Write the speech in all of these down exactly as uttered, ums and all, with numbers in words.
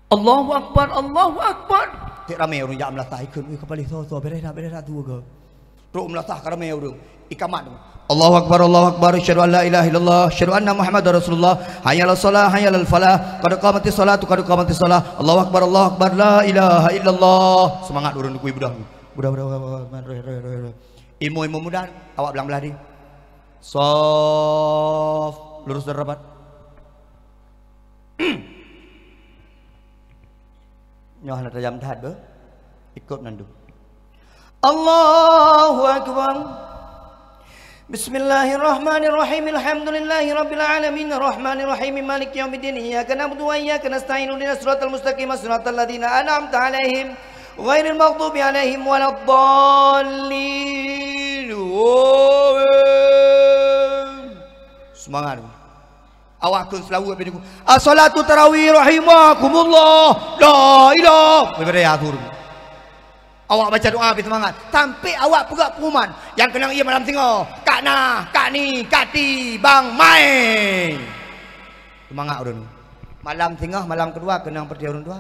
Allahu Akbar, Allahu Akbar. Cit ramé ureuëng jak meulasah ikheun, "Wih, ka paléh soe-soe, beureh dak, beureh dak tu ke?" Trok meulasah ka ramé ureuëng. Ikamat. Allahu Akbar, Allahu Akbar, asyhadu an la ilaha illallah, asyhadu anna Muhammadar Rasulullah. Hayya 'alas shalah, hayya 'alal falah. Qad qamatis shalatu, qad qamatis shalah. Allahu Akbar, Allahu Akbar, la ilaha illallah. Seumangat ureuëng dikui beudoh. Beudoh, beudoh, beudoh, beudoh, beudoh, beudoh. Imum-imum muda, awak blang blah di. Sof, lurus dan rapat. Nyoe hana tajam that beuh. Ikot nan du. Allahu Akbar. Bismillahirrahmanirrahim. Alhamdulillahi rabbil alamin. Arrahmanirrahim. Maliki yaumiddin. Iyyaka na'budu wa iyyaka nasta'in. Ihdinas siratal mustaqim. Siratal ladzina an'amta 'alaihim. Ghairil maghdubi 'alaihim waladdallin. Amin. Seumangat. Awak kheun seulaweuet bak niku, "As-shalatu tarawih rahimakumullah, la ilah." Beubeureh atur. Awak baca doa beu seumangat. Sampai awak peugah pengumuman. Nyang keunong ié malam singoh. Kak na, kak ni, kak ti, bang mai. Seumangat ureuëng. Malam singoh, malam keudua, keunong peureuté ureuëng dua.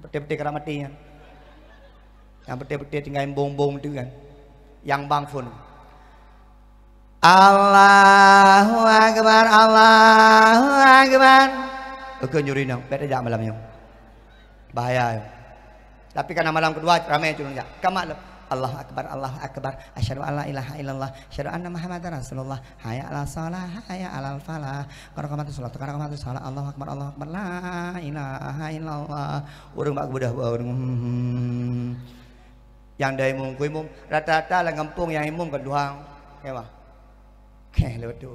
Beutôi-beutôi kara maté nyan. Nyang beutôi-beutôi tinggai embong-embong tu kan. Nyang bang phon. Allahu Akbar, Allahu Akbar. Oke, nyuri nang. Beda jak malam nyoe. Bahaya. Tapi karena malam kedua ramai tu jak. Kamat lom. Allahu Akbar, Allahu Akbar. Asyhadu an la ilaha illallah. Asyhadu anna Muhammadar Rasulullah. Hayya 'alas shalah, hayya 'alal falah. Qad qamatis shalah, qad qamatis shalah. Allahu Akbar, Allahu Akbar. La ilaha illallah. Ureuëng bak geubeudôh bak ureuëng. Hmm. Nyang dah imum, ku imum. Rata-rata lam gampông nyang imum kan tuha. Ya, bah. Keh lewat tu.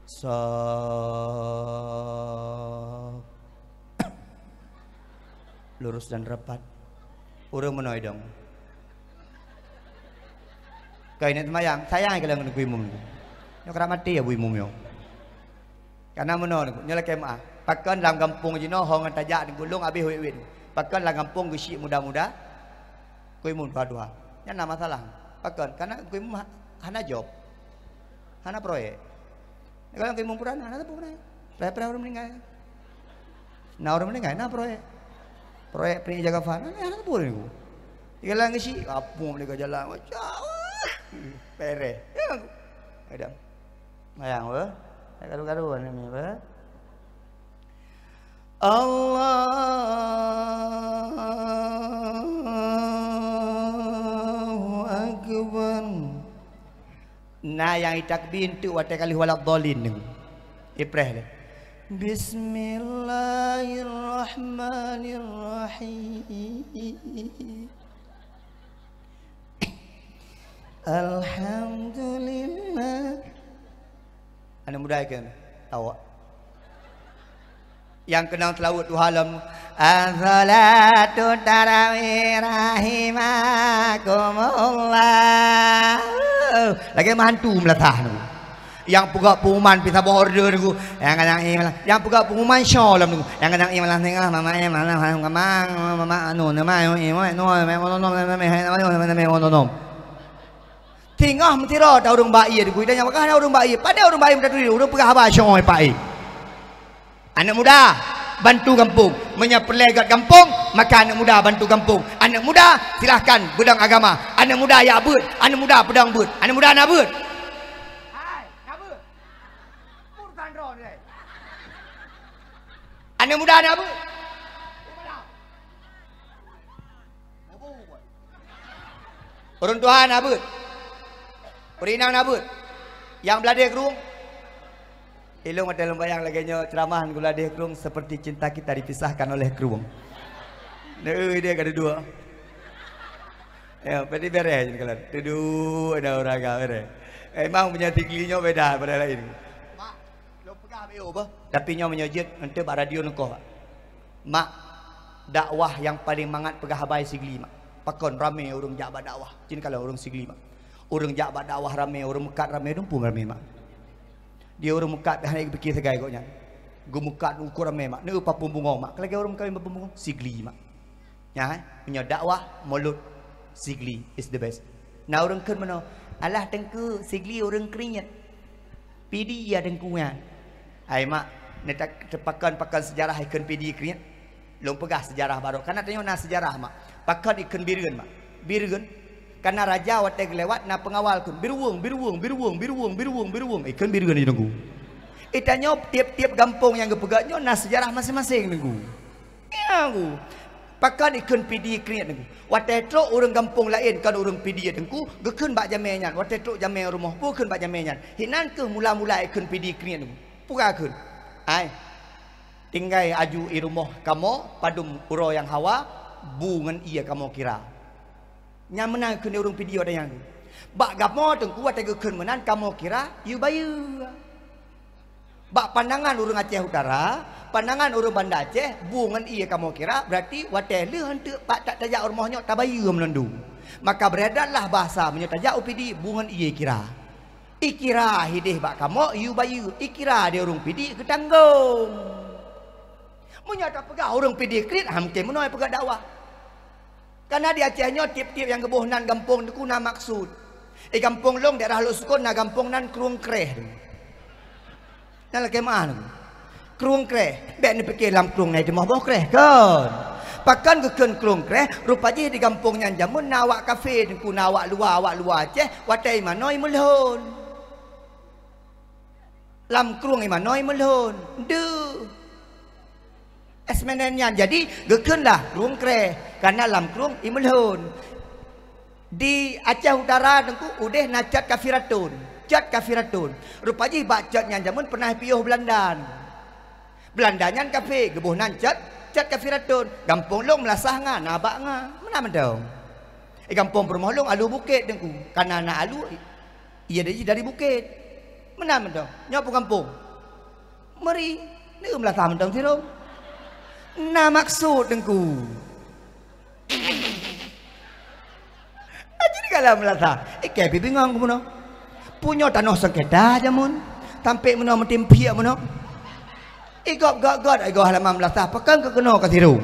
Sof. Lurus dan rapat. Ureuëng meunoe dong. Kai nyan seumayang, sayang keu lôn ngon Teungku Imum. Nyoe keurak maté Abu Imum nyoe. Karena meunoe nyoe lakée meu'ah. Pakon lam gampông jinoe ho ngon tajak Teungku Long habéh wét-wét. Pakon lam gampông geusyik muda-muda. Teungku Imum tuha-tuha. Nyan na masalah. Pakon? Karena Teungku Imum ha-, hana job. Hana proyek. Kalau Teungku Imum pura na, hana teupeu pura. Payah-payah ureuëng meuninggai. Na ureuëng meuninggai, na proyek. Proyek P I Jagavan, na, hana teupeu niku. Jalan geusyik, apung lé ka jalan, macam, pereh. Ya, adam. Bayang, weh. Tak karu-karu, ni, weh. Allahu Akbar. Na nyang itakbir enteuk watée ka lheueh waladdallin nyoe. Ipreh lé. Bismillahirrahmanirrahim. Alhamdulillah. Aneuk muda ikeu tawak. Nyang keunong seulaweuet tuha lom. As-shalatu tarawih rahimakumullah. Lagée meuhantu meulatah nyoe. Nyang peugah pengumuman pih saboh order nyoe. Nyang kadang nyang peugah pengumuman syo lom nyoe. Nyang kadang malam tengah mama malam mama anu nama anu. Singoh meusidroe ta ureuëng ba ié digui dan nyang peugah na ureuëng ba ié. Padahai ureuëng ba ié meutaturi ureuëng peugah haba syo pak ié. Aneuk muda, bantu gampông. Meunyoe peureulée gét gampông, maka aneuk muda bantu gampông. Aneuk muda, silahkan beudong agama. Aneuk muda yak beuet, aneuk muda peudong beuet. Aneuk muda na beuet. Aneuk muda na beuet. Ureuëng tuha na beuet. Ureuëng inong na beuet. Nyang beuladeh krueng. Ilong ada lembayang lagée nyoe ceramah ngon beuladeh krueng seperti cinta kita dipisahkan oleh krueng. Neu dia kada dua. Ya, berarti beres je kalau. Duduk ada orang agak beres. Memang punya tinggi nyoe beda pada lain. Mak, lo peugah B O bah. Tapi nyoe meunyoe jeuet enteuk bak radio neukoh, Pak. Mak, dakwah nyang paleng mangat peugah haba Sigli, mak. Pakon ramé ureuëng jak bak dakwah. Cit kalau ureuëng Sigli, mak. Ureuëng jak bak dakwah ramé, ureuëng meukat ramé, dum pun ramé, mak. Di ureuëng meukat hana geupike sagai gobnyan. Geumeukat ukur ramé, mak. Neu papeueng bungong, mak. Lagée ureuëng kawin papeueng bungong, Sigli, mak. Nya, eh? Meunyoe dakwah, mulut, Sigli is the best. Na ureuëng kheun meunoe, alah teungku, Sigli ureuëng kriet. Pidie Teungku nyan. Hai mak, neuta-, teupakon-pakon seujarah ikheun Pidie Kriet. Lôn peugah seujarah barô. Kana tanyoe na seujarah mak. Pakon ikheun Bireuen mak. Bireuen. Kana raja watée geulewat na peungawal kheun, "Biruweueng, Biruweueng, Biruweueng, Biruweueng, Biruweueng, Biruweueng." Ikheun Bireuen Teungku. Itanyoe tieb-tieb gampông nyang geupeugah nyoe na seujarah maséng-maséng Teungku. Nyan ku. Pakon ikheun Pidie Kriet Teungku. Watée trok ureuëng gampông laén kon ureuëng Pidie Teungku, geukheun bak jamé nyan. Watée trok jamé rumoh, peue kheun bak jamé nyan. Hinan kheueh mula-mula ikheun Pidie Kriet Teungku. Peue kheun? Ai. Tinggai aju i rumoh kamoe, padum uroe nyang hawa, bu ngon ié kamoe kira. Nyan meunan kheun ureuëng Pidie watée nyan. Bak gamoe Teungku watée geukheun meunan kamoe kira, yue bayeue. Bak pandangan ureuëng Aceh Utara, pandangan ureuëng Banda Aceh, bu ngon ié kamoe kira, berarti watée lheueh eunteuk pat tajak u rumoh nyoe tabayeue meunandum. Maka beuredatlah bahasa meunyoe tajak u Pidie, bu ngon ié kira. Ikira hideh bak kamoe, yue bayeue, ikira di ureuëng Pidie geutanggong. Meunyoe tapeugah ureuëng Pidie Kriet, ha mungken meunoe peugah dakwah. Kana di Aceh nyoe tieb-tieb nyang geuboh nan gampông Teungku na maksud. Di gampông lôn daerah Lhoksukon na gampông nan Krueng Kreh. Nyan lakée meuah Teungku. Krueng Kreh. Bék neupike lam krueng na teumoh boh kreh kon. Pakon geukheun Krueng Kreh, rupa jih di gampông nyan jameun na awak kafé Teungku, na awak luwa, awak luwa Aceh, watée imanoe imeulhon. Lam krueng imanoe imeulhon. Deuh. Esmenen nyan jadi geukheun lah Krueng Kreh, kana lam krueng imeulhon. Di Aceh Utara Teungku udeh na Cot Kafiratun. Cot Kafiratun. Rupa jih bak Cot nyan jameun peunah piôh Beulanda. Beulanda nyan kafé, geuboh nan Cot, Cot Kafiratun. Gampông lôn Meulasah Nga, na bak Nga. Meunan mantong. Di gampông peurumoh lôn Alu Bukét Teungku. Kana na alu, ié dari, dari bukét. Meunan mantong. Nyoe peue gampông? Meuri, neue Meulasah mantong sidroe. Na maksud Teungku. Aji di galam Meulasah. Ikei pih bingong keunoe. Punyoe tanoh sengketa jameun. Sampé meunoe meutimpiek meunoe. Igop got-got igoe halaman Meulasah. Pakon keu keunoe ka sidroe.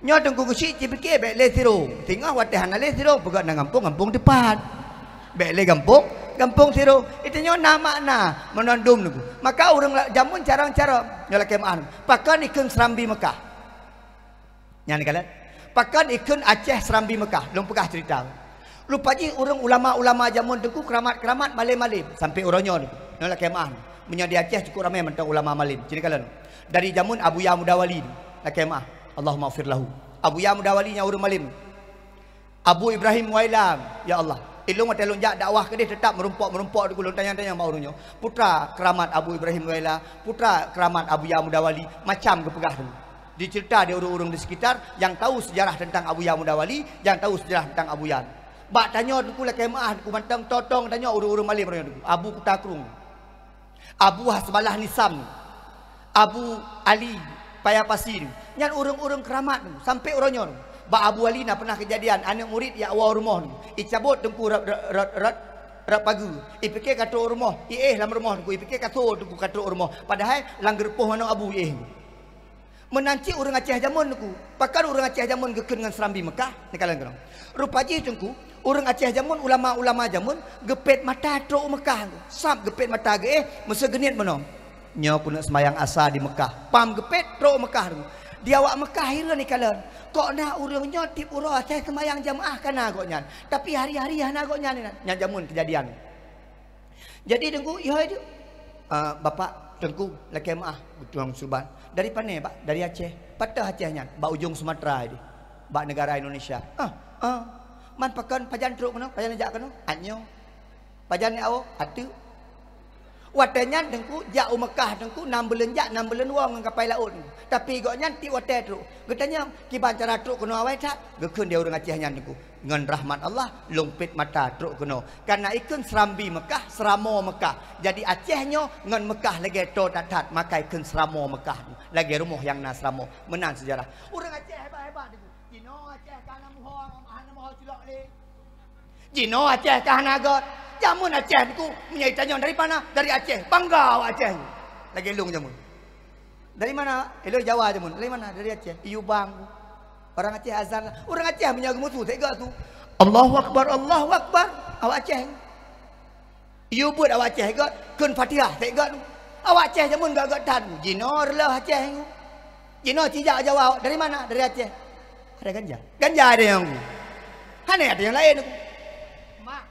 Nyoe Teungku Geuchik cipike bék lé sidroe. Singoh watée hana lé sidroe, peugah na gampông, gampông teupat. Bék lé gampông, gampông sidroe. Itu nyoe na makna meunandum Teungku. Maka ureuëng la-, jameun carông-carông nyoe lakée meuah. Pakon ikheun Seurambi Meukah. Nyan kalon. Pakon ikheun Aceh Seurambi Meukah. Lôn peugah ceurita. Rupa jih ureuëng ulama-ulama jameun Teungku keuramat-keuramat malem-malem. Sampé uroe nyoe Teungku. Nyoe lakée meuah. Meunyoe di Aceh cukup ramé mantong ulama malem. Cit kalon. Dari jameun Abuya Mudawali. Lakée meuah. Allahumma ghfir lahu. Abuya Mudawali nyang ureuëng malem. Abu Ibrahim Muailam, ya Allah. Ilôn watée lôn jak dakwah keudeh teutap meurumpok-meurumpok Teungku lôn tanyong-tanyong bak ureuëng nyoe. Putra keuramat Abu Ibrahim Muailam, putra keuramat Abuya Mudawali, macam geupeugah Teungku. Diceurita di ureuëng-ureuëng di sekitar nyang tahu sejarah teuntang Abuya Mudawali, nyang tahu sejarah teuntang Abuya. Bak tanyoe Teungku lakée meuah Teungku mantong totong tanyoe ureuëng-ureuëng malem roh nyoe Teungku. Abu Kuta Krueng. Abu Hasbalah Nisam, Abu Ali Paya Pasi, nyan ureuëng-ureuëng keuramat sampé uroe nyoe. Bak Abu Ali na peunah keujadian aneuëk murit jak woe rumoh, icabot Teungku rot, rot, rot, rot, rot pageue, ipike ka trok rumoh, iéh lam rumoh Teungku, ipike ka tho Teungku ka trok rumoh, padahai lam geureupoh manok abu iéh. Meunan cit ureuëng Aceh jameun Teungku. Pakon ureuëng Aceh jameun geukheun ngon Seurambi Meukah? Neukalon keudroe. Rupa jih Teungku, ureuëng Aceh jameun, ulama-ulama jameun geupet mata trok u Meukah Teungku. Sab geupet mata geuéh, meuseu geuniet meunoe. Nyoe keuneuk seumayang asa di Meukah. Pam geupet trok u Meukah Teungku. Di awak Meukah hireuen neukalon. Kok na ureuëng nyoe tieb uroe asai seumayang jamaah ka na gobnyan. Tapi hari-hari hana gobnyan inan. Nyan jameun keujadian. Jadi Teungku, ihôi di, "Ah, Bapak, Teungku, lakée meuah," geutueng suban. "Dari pane, Pak?" "Dari Aceh." "Pat Aceh nyan?" "Bak ujong Sumatera di, bak negara Indonesia." "Ah, ah. Man pakon, pajan trok keunoe, pajan jak keunoe?" "Anyoe." "Pajan jak woe?" "Ateueh." Watée nyan Teungku jak u Meukah Teungku, nam buleuen jak, nam buleuen woe ngon kapai laôt. Tapi gobnyan tieb watée trok. Geutanyong, "Kiban cara trok keunoe awai that?" Geukheun di ureuëng Aceh nyan Teungku. Ngon rahmat Allah, lôn pet mata trok keunoe. Kana ikheun Seurambi Meukah, Seuramoe Meukah. Jadi Aceh nyoe ngon Meukah lagée toe that-that, maka ikheun Seuramoe Meukah. Lagée rumoh nyang na seuramoe. Meunan seujarah. Ureuëng Aceh hebat-hebat Teungku. Jinoe Aceh ka na muho, hana muho culok lé. Jinoe Aceh ka hana göt. Jameun Aceh Teungku, meunyoe itanyong dari mana? Dari Aceh. Bangga awak Aceh. Lagée lôn jameun. "Dari mana?" "Ilôn Jawa jameun." "Dari mana?" "Dari Aceh." "Iyue bang." Ureuëng Aceh azan lah. Ureuëng Aceh meunyoe geumusu, teuga su. "Allahu Akbar, Allahu Akbar." Awak Aceh. Yue beuet awak Aceh göt, kheun Fatihah sek göt. Awak Aceh jameun göt-göt that. Jinoe reuloh Aceh. Jinoe cijak Jawa, dari mana? Dari Aceh. Ada ganja. Ganja ada nyang. Hana ada nyang laén. Mak,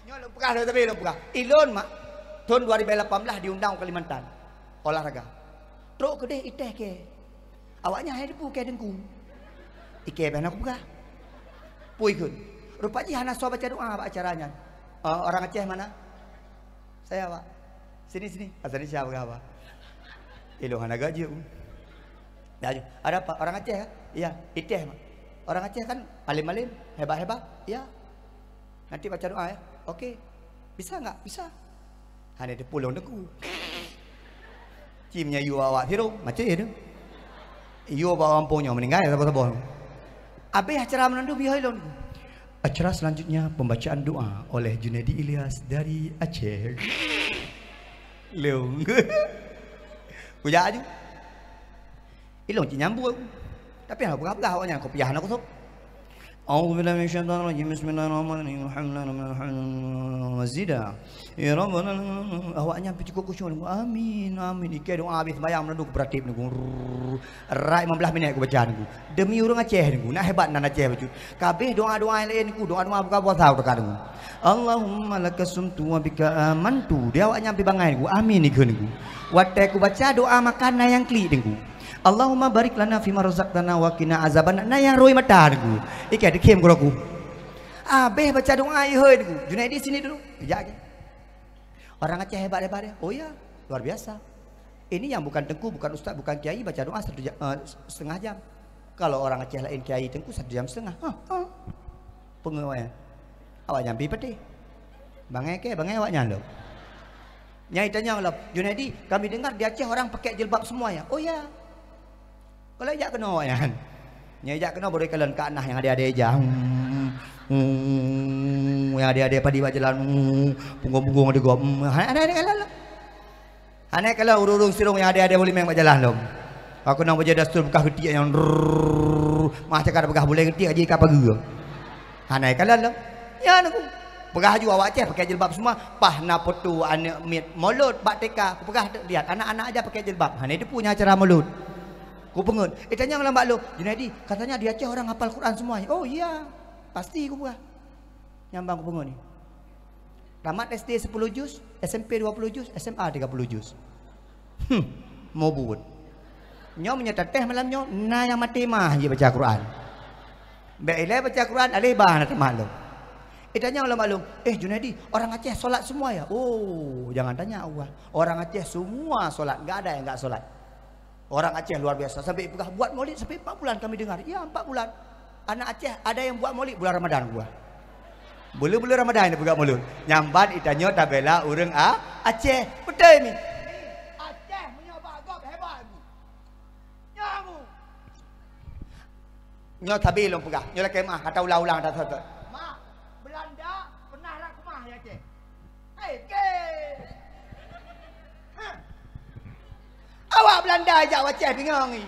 nyoe lôn peugah lôn, tapi lôn peugah. Ilôn, Mak, tahun dua ribu lapan belas diundang u Kalimantan. Olahraga. Trok keudeh itéh kèe. Awaknyan hai depu kèe teungku. Ikèe bèk na kupeugah. Pui kheun. Rupa jih hana soe baca doa bak acara nyan. Eh, orang Aceh mana? Saya, Pak. Sini, sini. Asal ni siapa, Pak? Ilôn hana gaji. Laju. Ada apa? Orang Aceh, kan? Iya, itéh, Mak. Orang Aceh kan alim-alim, hebat-hebat. Iya. Nanti baca doa, ya. Oke. Bisa nggak? Bisa. Hana teupulông teungku. Cim nyan yue awak sirong, macam tu. Yue bak gampông nyoe meuninggai saboh-saboh. Habis acara meunandum yue ilôn. Acara selanjutnya pembacaan doa oleh Junaidi Ilyas dari Aceh. Leung. Kujak aju. Ilôn cit nyambung. Tapi hana peugah-peugah awaknyan, kopiah hana kusôb. A'udzubillahi minasyaitonirrajim. Bismillahirrahmanirrahim. Alhamdulillahirabbil alamin. Wa zida. Ya Rabbana. Awaknyan pih cukôp khusyuk. Amin, amin. Ikèe doa habéh sembahyang meunandum beuratéb nunggu. Rrrr. Rai lima belas minèt kubaca nunggu. Demi ureueng Aceh nunggu. Nak hebat nan Aceh bacut. Kabéh doa-doa nyang laén nunggu. Doa-doa buka puasa udah nunggu. Allahumma laka sumtu wa bika amantu. Di awaknyan pih bangai nunggu. Amin ikheun nunggu. Watèe kubaca doa makan na nyang klik nunggu. Allahumma barik lana fima razaqtana wa qina azabannar. Na nyang rhoi mata nunggu. Ikèe dikhem keudroe ku. Habéh baca doa ihôi nunggu. Junaidi sini dulu. Kejap lagi. Orang Aceh hebat-hebat ya. Oh ya, luar biasa. Ini yang bukan teungku, bukan ustaz, bukan kiai, baca doa satu ja-, eh, setengah jam. Kalau orang Aceh laén kiai teungku satu jam setengah. Ha, ha. Peungeut awaknyan. Awaknyan pih patéh. Bangai kèe, bangai awaknyan lom. Nyang itanyong lom, "Junaidi, kami dengar di Aceh orang pakai jilbab semua ya?" "Oh ya." Kalau jak keunoe awaknyan. Nyang jak keunoe baru ikalon keu Anah nyang adé-adé ija. Hmm. Hmm. Nyang adé-adé padi bak jalan. Hmm. Punggong-punggong digop. Hmm. Hana, hana, hana ikalon lom. Hana ikalon ureueng-ureueng sirong nyang adé-adé buliméng bak jalan lom. Aku nang bajèe dustur beukah geutiek nyang drrrr. Mah cakap beukah bulèe geutiek aja ka pageue. Hana ikalon lom. Nyan aku. Peugah aju awak Aceh pakai jilbab semua. Pah na foto aneuk miet molot bak T K. Kupeugah, "Lihat, anak-anak aja pakai jilbab." Hana itu punya acara molot. Kupeungeut. Eh, tanyong lam bak lôn, "Junaidi, katanya di Aceh orang hafal Quran semua." "Oh iya, pasti," kupeugah. Nyang ban kupeungeut ni. Tamat S D sepuluh juz, S M P dua puluh juz, S M A tiga puluh juz. Hmm, mau buet. Nyoe meunyoe tatéh malam nyoe, na nyang maté mah jih baca Quran. Bèk ilèe baca Quran, alèh bah na tamat lom. Eh, tanyong lam bak lôn, "Eh, Junaidi, orang Aceh solat semua ya?" "Oh, jangan tanya Allah. Orang Aceh semua solat, nggak ada yang nggak solat." Orang Aceh luar biasa. Sampai peugah buat maulid sampai empat bulan kami dengar. Ya, empat bulan. Anak Aceh ada yang buat maulid bulan Ramadan gua. Bulan-bulan Ramadan dia peugah maulid. Nyambat itanyoe tabela ureueng A-, Aceh. Betul ni. Aceh meunyoe bak gob hebat ni. Nyamu. Nyoe sabe lôn peugah. Nyoe lakèe meu'ah, ka taulang-ulang dah sot. Mak, Belanda pernah rang keumah ya Aceh. Hei, ke. Hah. Awak Belanda jak u Aceh bingong ni.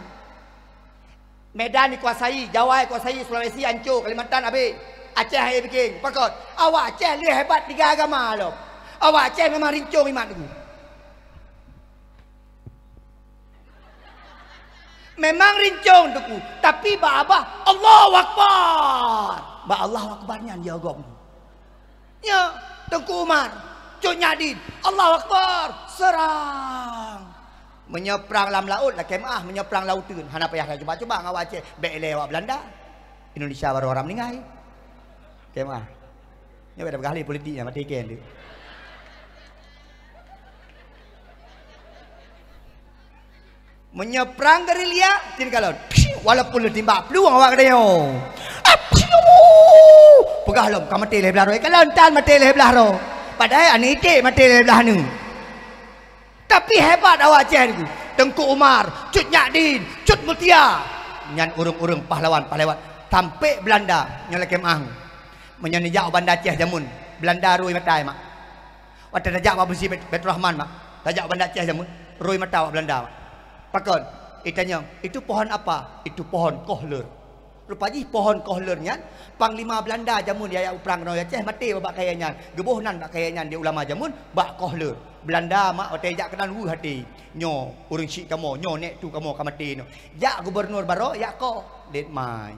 Medan dikuasai, Jawa dikuasai, Sulawesi hancô, Kalimantan abéh. Aceh hai bikin. Pakon? Awak Aceh lé hebat tiga agama lom. Awak Aceh memang rincong iman tu. Memang rincong teungku, tapi bak Abah, Allahu Akbar. Bak Allahu Akbar nyan dia agam. Ya, Teungku Umar, Cut Nyak Dien, Allahu Akbar, serang. Meunyoe prang lam laôt, lakèe meu'ah, meunyoe prang lauteun, hana payah cuba-cuba ngon awak Aceh, bèk ilèe awak Belanda. Indonesia barô haram ninggai. Lakèe meu'ah. Nyoe bèk tapeugah lé politik nyan, maté ikan tu. Meunyoe prang gerilya, tin kalon. Walaupun lé timbak plueng awak geutanyoe. Apiu! Peugah lom, ka maté lhèe blah droe. Kalon tan maté lhèe blah droe. Padahai aneuk iték maté lhèe blah aneuk. Tapi hebat awak Aceh tu. Teungku Umar, Cut Nyak Dien, Cut Mutia. Nyan ureueng-ureueng pahlawan-pahlawan. Sampai Belanda, nyoe lakèe meu'ah. Meunyoe neujak u Banda Aceh jameun, Belanda rhoi mata, mak. Watèe tajak bak Meuseujid Bet-, Baiturrahman, mak. Tajak u Banda Aceh jameun, rhoi mata bak Belanda, mak. Pakon? Itanyong, "Itu pohon apa?" "Itu pohon kohler." Rupa jih pohon kohler nyan, panglima Belanda jameun jak u prang keunoe Aceh maté bak kayèe nyan. Geuboh nan bak kayèe nyan di ulama jameun bak kohler. Belanda mak watèe jak keunan weueh até. Nyoe ureueng syiek kamoe, nyoe nèk tu kamoe ka maté nyoe. Jak gubernur baroe, jak ko. Lét mai.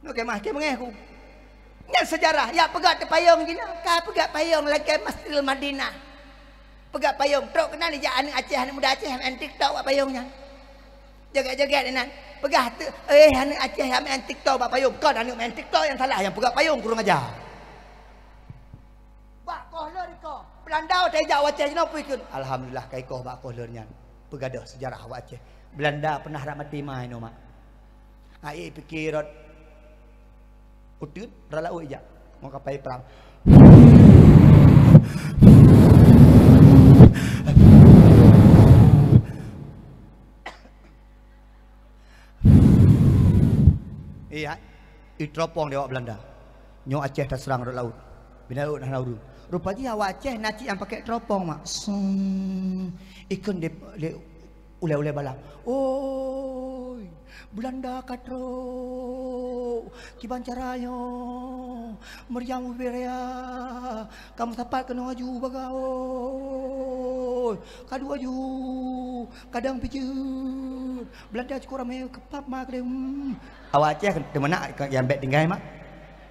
Nyoe kemah, kemah ku. Nyan seujarah, jak peugah teupayong jinoe, ka peugah payong lagèe Masjidil Madinah. Peugah payong, trok keunan ijak aneuk Aceh, aneuk muda Aceh, main TikTok bak payong nyan. Joget-joget inan. Peugah tu, "Eh, aneuk Aceh nyang main TikTok bak payong." Kon aneuk main TikTok nyang salah, nyang peugah payong kurang ajar. Bak kohler ikoh. Belanda watèe jak u Aceh jinoe peue ikheun? Alhamdulillah, ka ikoh bak kohler nyan. Peugadôh seujarah awak Aceh. Belanda peunah rap maté ma inoe, mak. Ai pike rot uteuen, rot laôt ijak. Ngon kapai prang. Iya, iteropong di awak Belanda. Nyoe Aceh taseurang rot laôt. Bina laôt hana ureueng. Rupa jih awak Aceh na cit nyang pakèk teropong, mak. Sung. Ikheun lé, lé ulèe-ulèe balang. Oi, Belanda ka trok. Kiban cara nyoe? Meriam ubé raya. Kamoe sapat keunoe aju bagai. Oi, ka duek aju. Kadang pijeuet. Belanda cukôp ramé, keupap ma keudéh. Hmm. Awak Aceh teumeunak nyang bèk tinggai, mak.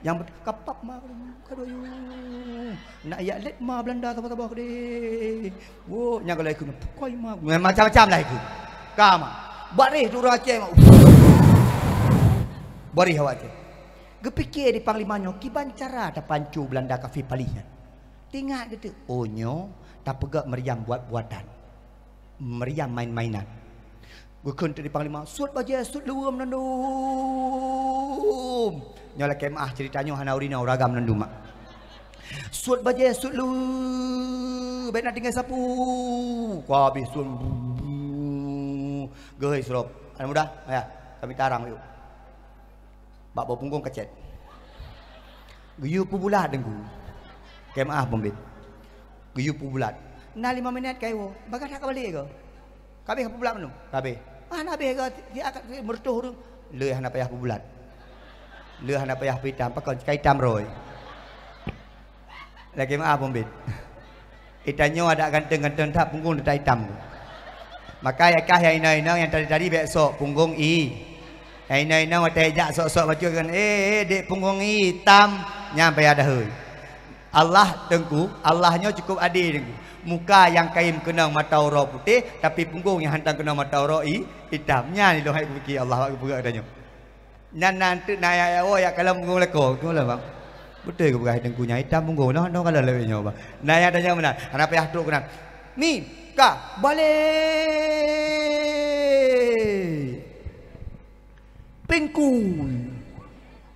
Nyang bet-, keupap ma keudéh. Ka duek aju. Nak jak lét ma Belanda saboh-saboh keudéh. Wo, nyang galai keunoe, pukoi ma. Macam-macam lah ikheun. Ka ma. Baréh tu ureueng Aceh ma. Baréh awak Aceh. Geupike di panglima nyoe, kiban cara tapanco Belanda kafé paléh nyan. Teuingat geuteuk, oh nyoe tapeugöt meriam buat-buatan. Meriam main-mainan. Geukheun teuk di panglima, "Suet bajèe, suet leuweue meunandum." Nyoe lakèe meu'ah ceurita nyoe hana ureueng inong, ureueng agam meunandum, mak. "Suet bajèe, suet leuweue, bèk na tinggai sapeue." Ka habéh suet. Geuhôi sidroe. Aneuk muda, ya, kami tarang yuk. Bak boh punggong kacét. Geuyue peubulat Teungku. Keu meu'ah peumbit. Geuyue peubulat. Na lima minèt ka iwoe. Bagah that ka balek keu? Ka abéh ka peubulat meunung? Ka abéh. Ah, na abéh keu, siat ka meureutoh ureueng. Le hana payah peubulat. Le hana payah peuitam. Pakon ka itam roe. Lakèe meu'ah peumbit. Itanyoe adak ganteng-ganteng that, punggong that itam. Maka ya kah nyang inong-inong nyang tadi-tadi bèk sok punggong i. Nyang inong-inong watèe jak sok-sok bacut kan, "Eh, eh, dek punggong i itam," nyan payah dahôi. Allah Teungku, Allah nyoe cukup adé Teungku. Muka nyang kayém keunong mata uroe putéh, tapi punggong nyang hantom keunong mata uroe i, itam. Nyan ilôn hai kupike Allah bak geupeugah geutanyoe. Nyan, nyan teuk na ya, ya, oh, ya, kalon punggong lakoe, tu lah, bang. Beutôi geupeugah Teungku nyan, itam punggong, noh, noh, kalon lagèe nyoe, bang. Na ya tanyong meunan, hana payah trok keunan. Mi, ka, balek. Pingkui.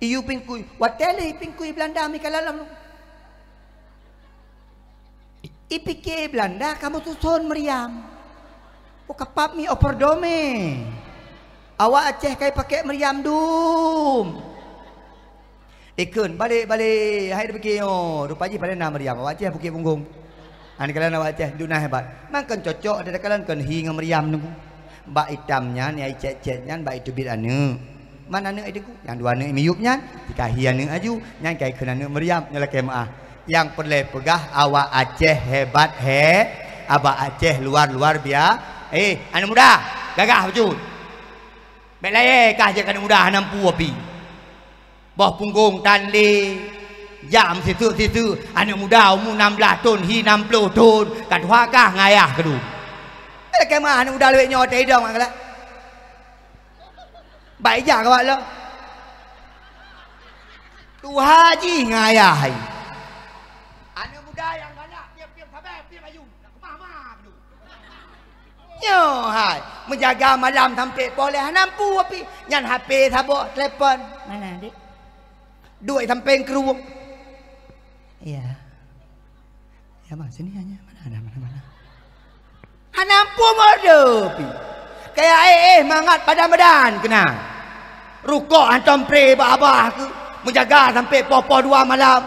Iyu pingkui. Watèe lé pingkui Belanda mi ka lam. Ipike Belanda kamoe suson meriam. Oh, kapab mi opor dome. Awak Aceh kai pakèk meriam dum. Ikheun, "Balek, balek. Hai dipike nyoe. Rupa jih paleng na meriam. Awak Aceh bukét punggong." Ani kalon awak Aceh, duna hebat. Mangkon cocok ada kalon kon hi ngon meriam nunggu. Bak itam nyan, nyang icèt-cèt nyan, bak iteubiet aneuk. Man aneuk i Teungku? Nyang dua aneuk i miyueb nyan, tika hi aneuk aju, nyan kai kheun aneuk meriam, nyoe lakèe meu'ah. Nyang peureulèe peugah, awak Aceh hebat he, awak Aceh luar, luar bia-, eh, aneuk muda, gagah bacut. Bèk layèe kah jeuet keu aneuk muda hana mampu api. Boh punggong tan lé, jam siseu-siseu, aneuk muda umu nam blaih thon, hi nam ploh thon, ka tuha kah ngon ayah keudum. Eh, lakèe meu'ah aneuk muda lawét nyoe teuidong ngon galak. Bak ijak kawak lom. Tuha jih ngon ayah hai. Aneuk muda nyang galak, piep-piep sabai, piep aju. Nak keumah ma keudum. Nyoe hai, meujaga malam sampai poh lhèe hana mampu api. Nyan H P saboh, telepon. Mana, Dek? Duek sampéng krueng. Iya. Ya, bang, sini aja. Mana, mana, mana, mana? Hana mampu mode pi. Kaya eh, eh, mangat padan-padan keunan. Rukok hantom pre bak abah keu. Meujaga sampai poh-poh dua malam.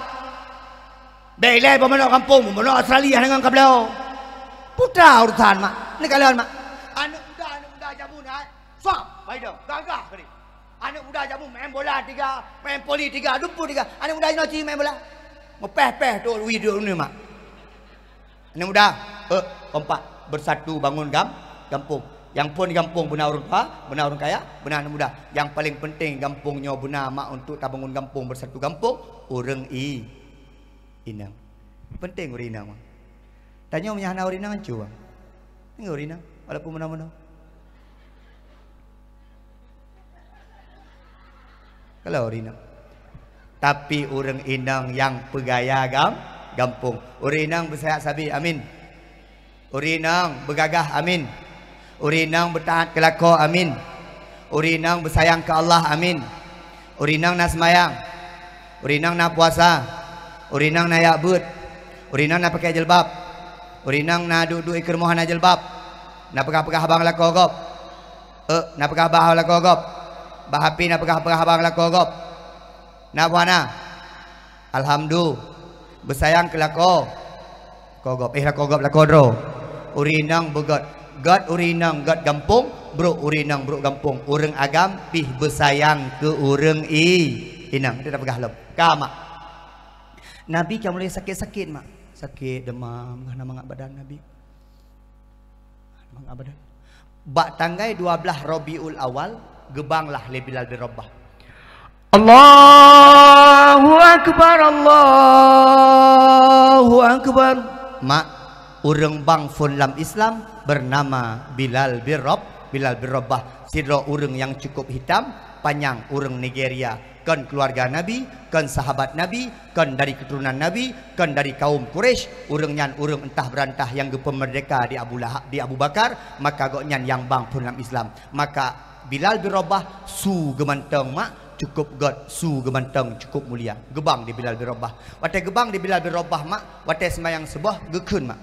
Bèk ilèe bak manok gampông, manok Australia deungon kabloe. Putra urusan, mak. Ni kalon, mak. Aneuk muda, aneuk muda jameun, ai. Suap, bai dong, gagah kali. Aneuk muda jameun main bola tiga, main voli tiga, lumpur tiga. Aneuk muda inoe ci main bola. Meupéh-péh tu lui di uneuen mak. Aneuk muda, eh, kompak, bersatu bangun gam-, gampông. Nyang phôn gampông beuna ureuëng tuha, beuna ureuëng kaya, beuna aneuk muda. Nyang paleng penting gampông nyoe beuna mak untuk tabangun gampông, bersatu gampông, ureuëng i-, inong. Penting ureuëng inong. Tanyoe meunyo hana ureuëng inong, hanco. Ingat ureuëng inong, walaupun meunoe-meunoe. Kalau ureuëng inong. Tapi ureuëng inong nyang peugaya gam-, gampông. Ureuëng inong beusayat sabe, amin. Ureuëng inong beugagah, amin. Ureuëng inong beutaát keu lakoe, amin. Ureuëng inong beusayang keu Allah, amin. Ureuëng inong na seumayang. Ureuëng inong na puasa. Ureuëng inong na jak beuet. Ureuëng inong na pakai jilbab. Ureuëng inong na duek-duek ikeue rumoh hana jilbab. Na peugah-peugah haba ngon lakoe gob. Eh, na peugah haba lakoe gob. Bak api na peugah-peugah haba ngon lakoe gob. Na buah na. Alhamdulillah. Beusayang keu lakoe. Lakoe gob. Eh, lakoe gob, lakoe droe. Ureuëng inong beugét. Gét ureuëng inong, gét gampông. Brôk ureuëng inong, brôk gampông. Ureuëng agam pih beusayang keu ureuëng i-, inong. Itu dah peugah lom. Ka mak. Nabi ka mulai sakét-sakét, mak. Sakét, demam, hana mangat badan Nabi. Bak tanggai dua blaih Rabiul Awal, geubanglah lé Bilal bin Rabah. Allahu Akbar, Allahu Akbar. Mak, ureuëng bang phon lam Islam bernama Bilal bin Rab-, Bilal bin Rabah. Sidroe ureuëng nyang cukup hitam, panyang, ureuëng Nigeria. Kon keuluwarga Nabi, kon sahabat Nabi, kon dari keuturonan Nabi, kon dari kaum Quraisy, ureuëng nyan ureuëng entah beurantah nyang geupeumeurdeka di Abu Lahab, di Abu Bakar, maka gobnyan nyang bang phon lam Islam. Maka Bilal bin Rabah su geumantong mak, cukup gét, su geumantong cukup mulia. Geubang di Bilal bin Rabah. Watée geubang di Bilal bin Rabah mak, watée seumayang suboh geukheun mak.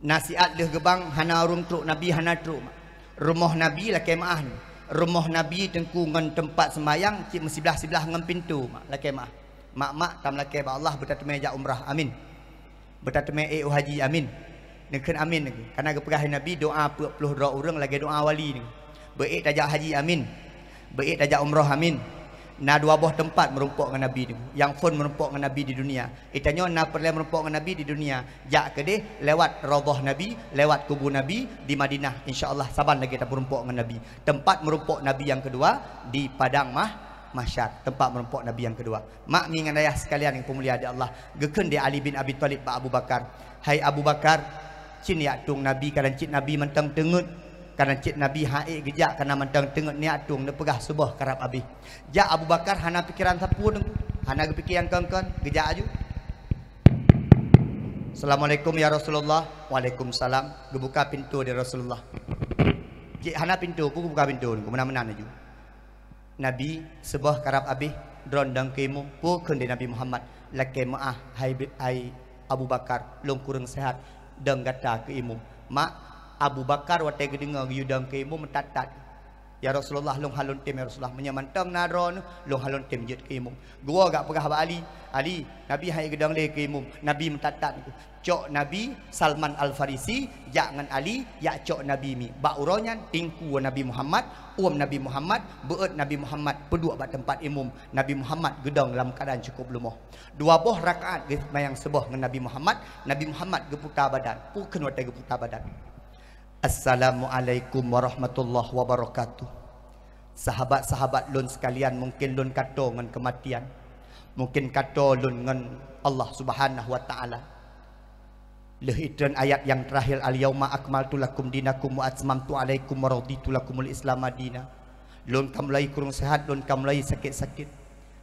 Nasihat lheueh geubang hana ureuëng trok Nabi, hana trok mak. Rumoh Nabi lakée meuáh nyoe. Rumoh Nabi teungku ngon teumpat seumayang cit meusiblah-siblah ngon pintoe mak, lakée meuáh. Mak-mak tameulakée bak Allah beutateumé jak umrah, amin. Beutateumé ék u haji, amin. Neukheun amin, kana geupeugah lé Nabi doá peuet ploh droe ureuëng lagée doá wali nyoe. Beuék tajak haji, amin. Beuék tajak umroh, amin. Na dua boh teumpat meurumpok ngon Nabi nyoe, nyang phon meurumpok ngon Nabi di dunia. Geutanyoe na peureulée meurumpok ngon Nabi di dunia, jak keudeh lewat raudhah Nabi, lewat kubu Nabi di Madinah. Insya Allah saban lagée tameurumpok ngon Nabi. Teumpat meurumpok Nabi nyang keudua di padang mah-, mahsyar. Teumpat meurumpok Nabi nyang keudua. Mak mi ngon ayah sekalian nyang peumulia di Allah, geukheun di Ali bin Abi Thalib bak Abu Bakar, "Hai Abu Bakar, cit neujak tueng Nabi, kadang cit Nabi mantong teungeut, kadang cit Nabi han ék geujak, kana mantong teungeut, neujak tueng, neupeugah suboh karab abéh." Jak Abu Bakar hana pikeran sapeue, hana geupike nyang kon-kon, geujak aju. "Assalamualaikum ya Rasulullah." "Waalaikumsalam." Geubuka pintoe di Rasulullah. Jih hana pintoe, peue geubuka pintoe, meunan-meunan aju. "Nabi, suboh karab abéh, droen dong keu imum." "Peue kheun di Nabi Muhammad?" "Lakée meuáh, hai Bi-, hai Abu Bakar, lôn kureueng seuhat, dong gata keu imum." Mak, Abu Bakar watée geudeungoe geuyue dong keu imum, meutat-tat. "Ya Rasulullah, lôn hana lôn tem, ya Rasulullah. Meunyoe mantong na droeneuh, lôn hana lôn tem jeuet keu imum." Geuwoe geujak peugah bak Ali, "Ali, Nabi han ék geudong lé keu imum." Nabi meutat-tat. Cok Nabi, Salman Al-Farisi jak ngon Ali, jak cok Nabi mi. Bak uroe nyan, teungku Nabi Muhammad, uem Nabi Muhammad, beuet Nabi Muhammad peuduek bak teumpat imum. Nabi Muhammad geudong lam keuadaan cukup leumoh. Dua boh rakaat geuseumayang suboh ngon Nabi Muhammad, Nabi Muhammad geuputa badan. Peue kheun watée geuputa badan? "Assalamualaikum warahmatullahi wabarakatuh. Sahabat-sahabat lôn sekalian, mungken lôn kato ngon keumatian. Mungken kato lôn ngon Allah Subhanahu wa Ta'ala." Lheueh itreun ayat nyang teurakhir, "Al-yauma akmaltu lakum dinakum wa atmamtu alaikum wa raditu lakumul Islama dina." Lôn ka mulai kureueng seuhat, lôn ka mulai sakét-sakét.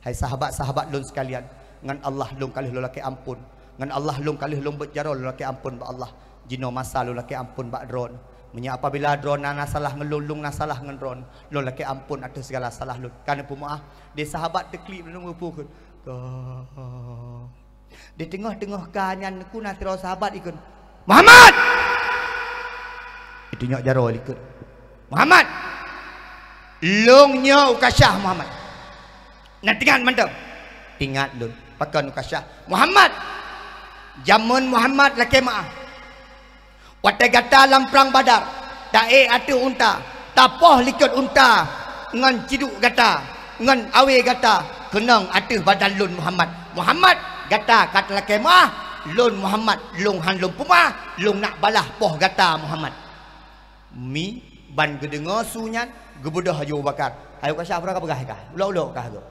Hai sahabat-sahabat lôn sekalian, ngon Allah lôn ka lheueh lôn lakée amphon. Ngon Allah lôn ka lheueh lôn beuet jaroe lôn lakée amphon bak Allah. Jinoe masa lôn lakée amphon bak droen. Meunyoe apabila droen na, na salah ngon lôn, lôn na salah ngon droen, lôn lakée amphon ateueh sigala salah lôn. Ka neupeumeuáh, di sahabat teuklik lôn meupukon. Ka. Di teungoh-teungoh ka nyan, ku na sidroe sahabat ikheun, "Muhammad!" Itu nyok jaroe likot. "Muhammad! Lôn nyoe Ukasha, Muhammad." "Na teuingat mantong?" "Teuingat lôn." "Pakon Ukasha?" "Muhammad! Jameun Muhammad lakée meuáh. Watée gata lam prang Badar, taék ateueh unta, tapoh likot unta, Ngon ciduk gata, ngon awe gata, keunong ateueh badan lôn Muhammad. Muhammad, gata ka talakée meu'ah, lôn Muhammad, lôn han lôn peumeu'ah, lôn nak balaih poh gata Muhammad. Mi ban geudeungoe su nyan, geubeudôh laju Abu Bakar. Hai Ukasyah, peue ka peugah kah? Ulok-ulok kah geuh?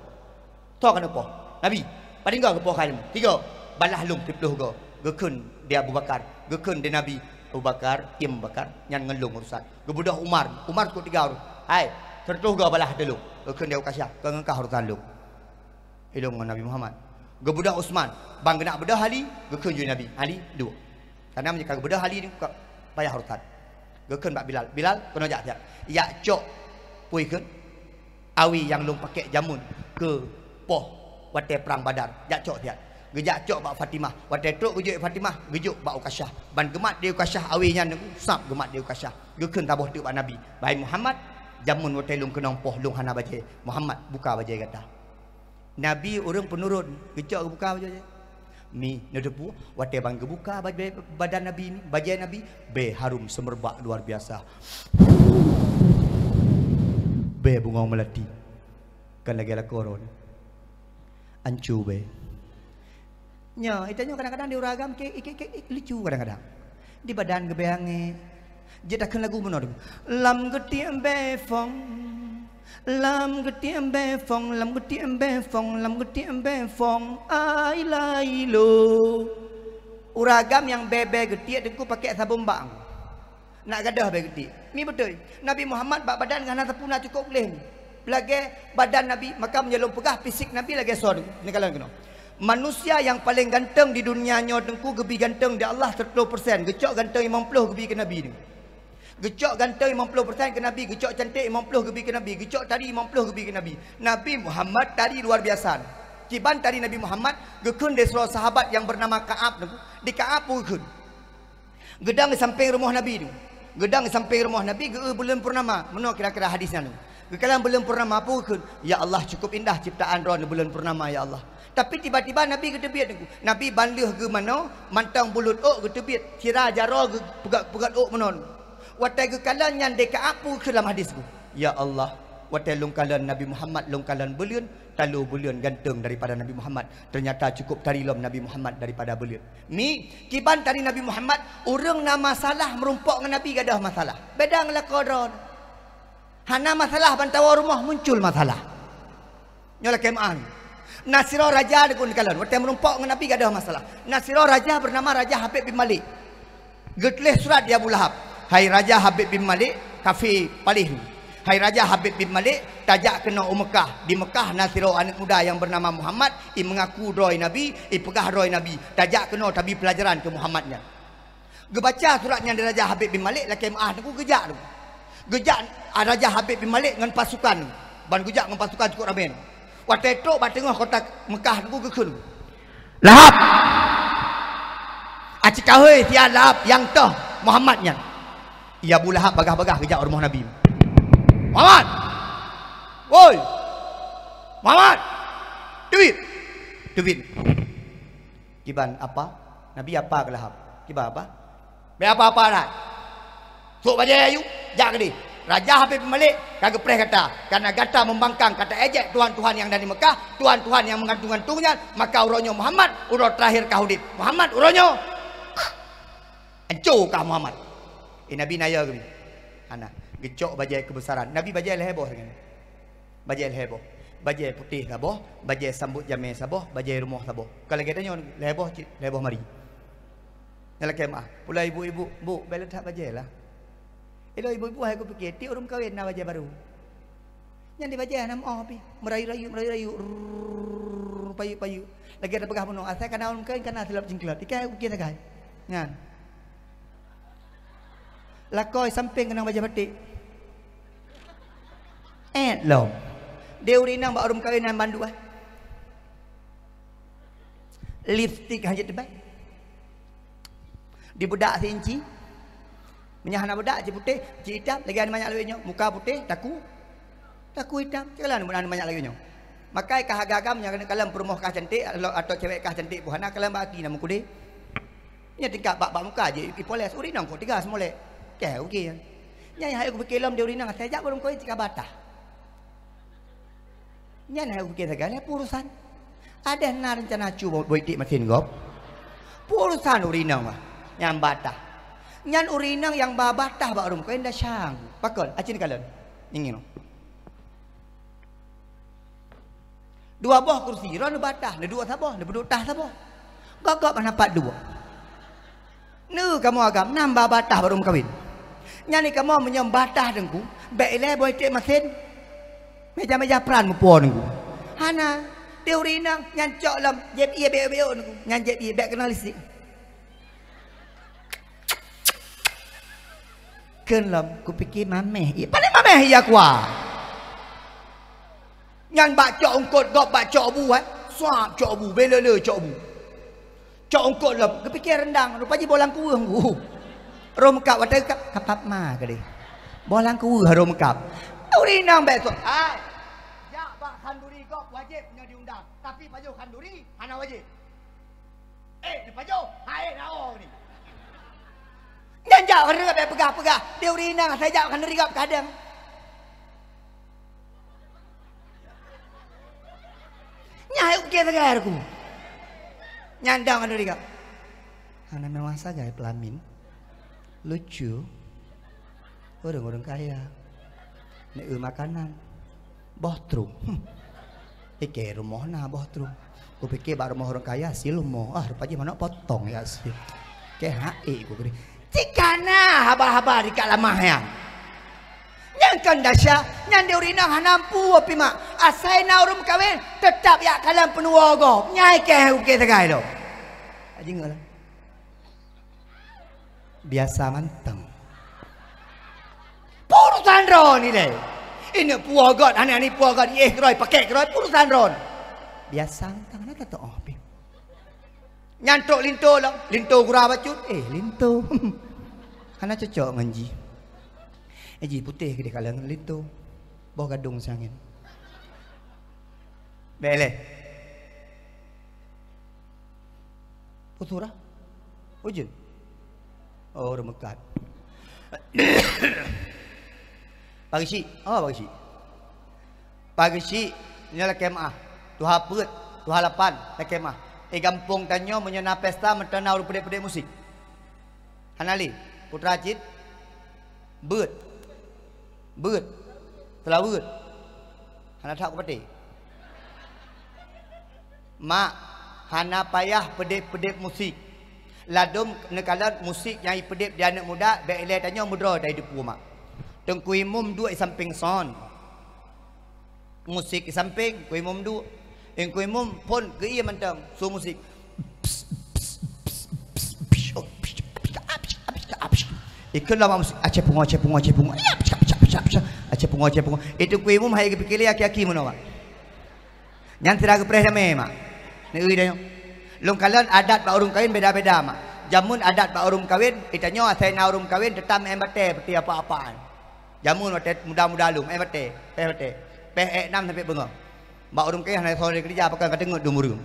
Toh keuneuk poh Nabi? Padum goe geupoh kah ilmu? Tiga. Balaih lôn siplôh goe. Geukheun di Abu Bakar, geukheun di Nabi. Abu Bakar, diem Abu Bakar, nyan ngon lôn urusan. Geubeudôh Umar. Umar cukôp tiga ureuëng. Hai, sireutôh goe balaih ateueh lôn. Geukheun di Ukasyah, kon ngon kah urusan lôn. Ilôn ngon Nabi Muhammad. Geubeudôh Utsman. Ban geunak beudôh Ali, geukheun ju Nabi. Ali, duek. Karena meunyoe ka geubeudôh Ali ni, ka payah urusan. Geukheun bak Bilal. Bilal, keunoe jak siat. Jak cok, peue kheun? Awe nyang lôn pakék jameun keu poh watée prang Badar. Jak cok siat. Geujak cok bak Fatimah. Watée trok geujok Fatimah, geujok bak Ukasyah. Ban geumat di Ukasyah awe nyan, sab geumat di Ukasyah. Geukheun saboh teuk bak Nabi. Hai Muhammad, jameun watée lôn keunong poh lôn hana bajée. Muhammad, buka bajée gata. Nabi ureuëng peunurun, geucok geubuka bajée. Mi, neuteupeue, watée ban geubuka bajée badan Nabi mi, bajée Nabi, bée harum seumeubak luar biasa. Bée bungong meulati. Kon lagée lakoe droe. Ancu bée. Nyoe, ita nyoe kadang-kadang di ureuëng agam ke, ke, ke, ke lucu kadang-kadang. Di badan geubée angén. Jeuet takheun lagu bunoe tu. Lam geutiek bée fong. Lam geutiek bée fong, lam geutiek bée fong, lam geutiek bée fong. Ai lai lo. Ureuëng agam nyang bée-bée geutiek teungku pakék sabong bak. Nak gadôh bée geutiek. Mi beutôi. Nabi Muhammad bak badan hana sapeue na cukôp gleh ni. Lagée badan Nabi, maka meunyoe lôn peugah fisik Nabi lagée soe ni, neukalon keunoe. Manusia nyang paleng ganteng di dunia nyoe teungku geubi ganteng di Allah sireutôh persen. Geucok ganteng limong ploh geubi keu Nabi ni. Geucok ganteng limong ploh persen keu Nabi, geucok cantik limong ploh geubi keu Nabi, geucok tari limong ploh geubi keu Nabi. Nabi Muhammad tari luar biasa. Kiban tari Nabi Muhammad, geukheun di sidroe sahabat nyang beunama Ka'ab teungku. Di Ka'ab peue geukheun? Geudong di sampéng rumoh Nabi nyoe. Geudong di sampéng rumoh Nabi, geu-eu buleuen purnama. Meunoe kira-kira hadis nyan nyoe. Geukalon buleuen purnama, peue geukheun? "Ya Allah, cukup indah ciptaan Droeneuh buleuen purnama, ya Allah." Tapi tiba-tiba Nabi geuteubiet teungku. Nabi ban lheueh geumanoe, mantong buleuen ôk geuteubiet, sira jaroe geupeugét-peugét ôk meunoe. Watée geukalon nyan di Ka'ab, peue geukheun lam hadis nyoe? "Ya Allah, watée lôn kalon Nabi Muhammad, lôn kalon buleuen, talo buleuen ganteng daripada Nabi Muhammad. Ternyata cukup tari lom Nabi Muhammad daripada buleuen." Mi, kiban tari Nabi Muhammad, ureuëng na masalah meurumpok ngon Nabi gadôh masalah. Beda ngon lakoe droe. Hana masalah ban tawoe rumoh muncul masalah. Nyoe lakée meu'ah. Na sidroe raja deungon kalon, watée meurumpok ngon Nabi gadôh masalah. Na sidroe raja beunama Raja Habib bin Malik. Geutuléh surat di Abu Lahab, "Hai Raja Habib bin Malik, kafé paléh nyoe. Hai Raja Habib bin Malik, tajak keunoe u Meukah. Di Meukah na sidroe aneuëk muda nyang beunama Muhammad, i meungaku droe Nabi, i peugah droe Nabi. Tajak keunoe tabi peulajaran keu Muhammad nyan." Geubaca surat nyan di Raja Habib bin Malik, lakée meu'ah teungku geujak teungku. Geujak, ah, Raja Habib bin Malik ngon pasukan. Ban geujak ngon pasukan cukôp ramé. Watée trok bak teungoh kota Meukah teungku geukheun. "Lahab! Aci kahôi siat Lahab nyang toh Muhammad nyan." Iya Abu Lahab bagah-bagah geujak u rumoh Nabi. "Muhammad! Woi! Muhammad! Teubiet! Teubiet!" Kiban apa? Nabi apa keu Lahab? Kiban apa? Bèk apa-apa that. Sôk bajèe ayue, jak keudéh. Raja Habib bin Malik ka geupreh gata, kareuna gata mumbangkang, ka taejek tuhan-tuhan nyang na di Meukah, tuhan-tuhan nyang meugantung-gantung nyan, maka uroe nyoe Muhammad uroe teurakhir ka udép. Muhammad uroe nyoe, anco kah Muhammad. Eh, Nabi na yo keuh? Hana. Geucok bajèe keubeusaran. Nabi bajèe lhèe boh deungon. Bajèe lhèe boh. Bajèe putéh saboh, bajèe sambot jamèe saboh, bajèe rumoh saboh. Ka lagèe tanyoe lhèe boh cit, lhèe boh mari. Nyan lakèe meu'ah. Pula ibu-ibu, "Bu, bèk le that bajèe lah." Ilôn ibu-ibu hai kupiké, tiep ureueng meukawen na bajèe barô. Nyan di bajèe hana meu'oh pih. Meurayeuk-rayeuk, meurayeuk-rayeuk, rrrr, payeuk-payeuk. Lagèe tapeugah bunoe, asai ka na ureueng meukawen ka na silop jeungklot. Ikai kupiké sagai. Nyan. Lakoe sampéng keunong bajèe batik. Èt lom. Di ureueng inong bak ureueng meukawen nyan bandua. Lipstik hana jeuet teubai. Dibudak si inci. Meunyo hana budak, cit putéh, cit itam, lagèe aneuk manyak lagèe nyoe. Muka putéh, taku. Taku itam, cit kalon aneuk manyak lagèe nyoe. Makai kah agam-agam nyang kalon peurumoh kah cantik, atau cewek kah cantik pun hana, kalon bak aki na meukeudéh. Nyan tingkat bak, bak muka jih ipoles, ureueng inong kok teuga seumulek. Kèe, oke. Nyan hai kupiké lom di ureueng inong, asai jak barô meukawen cit ka bata. Nyan hai kupiké sagai lé peue urusan. Adak na rencana cu bo-, boh iték masin gob. Peue urusan ureueng inong bah. Nyang batah. Nyan ureueng inong nyang ba batah bak ureueng kawén dasya. Pakon, aci neukalon. Ngieng-ngieng. Dua boh kursi, droe neubatah, neuduek saboh, neupeuduek tah saboh. Gob-gob hana pat duek. Neu kamoe agam, na ba batah bak ureueng kawén. Nyan di kamoe meunyoe batah teungku, bèk ilèe boh iték masin. Meja-meja pran meupo teungku. Hana, teuri inong, nyan cok lom, jieb ié bèk-bèk teungku. Nyan jieb ié bèk keunong listrik. Kheun lom, kupiké maméh ié. Paléng maméh ié kuah. Nyan bak cok eungkôt gob bak cok bu, eh. Suap cok bu, beu le-le cok bu. Cok eungkôt lom, geupiké rendang, rupa jih boh langkuweuh ngku. Rhom kab watèe kab, kapap ma keudéh. Boh langkuweuh rhom kab. Ureueng inong bèk sôk. Hai. Jak bak khanduri gob wajéb nyoe diundang, tapi pajoh khanduri hana wajéb. Eh, neupajoh, hai na o ni. Nyan jak khanduri gob bèk peugah-peugah. Di ureueng inong asai jak khanduri gob kadang. Nyan hai ukié sagai aku. Nyan dang khanduri gob. Hana mewah sagai peulamin. Lucu. Ureueng-ureueng kaya. Neu makanan. Boh trum. Hmm. Ikei rumoh na boh trum. Kupiké bak rumoh ureueng kaya si lumoh. Ah, rupa jih manok potong ya si. Kei hai ku keudéh. Cit kana haba-haba di kak lamah nyan. Nyang kon dasya, nyan di ureueng inong hana mampu pih mak. Asai na ureueng kawén, teutap jak kalon peunuwoe gob. Nyan kei ukié sagai lom. Jingok lah. Biasa mantong. Peue urusan droeneuh ilèe. Ineuk puwoe göt, aneuk-aneuk puwoe göt, iéh keudroe, pakèk keudroe, peue urusan droeneuh. Biasa mantong, hana tatu'oh pih. Nyan trok linto lom, linto gura bacut. Eh, linto. Hana cocok ngon jih. Eh, jih putéh keudéh kalon linto. Boh gadong siangén. Bèk lé. Peue surah? Ujeuen? Oh, ureueng meukat. Pagi syik. Oh, pagi syik. Pagi syik, nyoe lakèe meu'ah. Tuha peuet, tuha lapan, lakèe meu'ah. Eh, gampông tanyoe meunyoe na pesta, meuteuna ureueng peudeh-peudeh musik. Hana lé, putra cit. Beuet. Beuet. Seulaweuet. Hana that kupatéh. Mak, hana payah peudeb-peudeb musik. Ladôm neukalon musik nyang ipeudeb di aneuk muda, bèk ilèe tanyoe meudroe that ideupu mak. Teungku Imum duek i sampéng son. Musik i sampéng, Teungku Imum duek. Teungku Imum phôn geuiem mantong, su musik. Ikheun lom musik, Aceh Pungo, Aceh Pungo, Aceh Pungo. Aceh Pungo, Aceh Pungo. Itu Teungku Imum hai geupiké lé aki-aki meunoe, Mak. Nyan sira geupreh damé, Mak. Neu-eu tanyoe. Lôn kalon adat bak ureueng kawén beda-beda, Mak. Jameun adat bak ureueng kawén, geutanyoe asai na ureueng kawén teutap meu'en batèe peuti apa-apaan. Jameun watèe muda-muda lom, eh, watèe, eh, watèe. Pèh èk nam sampoe beungoh. Bak ureueng kayèe hana soe lé keureuja, pakon ka teungeut dum ureueng.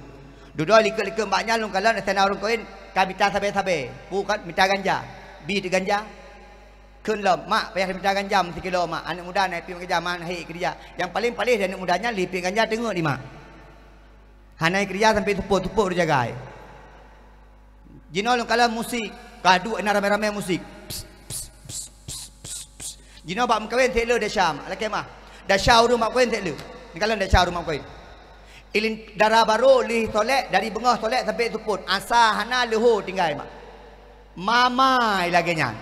Dudoe likot-likot bak nyan lôn kalon asai na ureueng kawén ka mita sabe-sabe. Peue kan, mita ganja. Bi teuh ganja. Kheun lom, "Mak, payah mita ganja meusikilo, Mak. Aneuk muda na ipiep ganja, mak na hé keureuja." Nyang paleng paléh di aneuk muda nyan lé ipiep ganja teungeut di mak. Hana keureuja sampoe seupôt-seupôt ureueng jagai. Jinoe lôn kalon musik, ka duek na ramé-ramé musik. Pss, pss, pss. Jinoe bak meukawén sek le desya, lakèe meu'ah. Desya ureueng bak meukawén sek le. Neukalon desya ureueng bak meukawén. Ilin dara barô lheueh solek, dari beungoh solek sampoe seupôt. Asa hana leuho tinggai mak. Mamai lagèe nyan.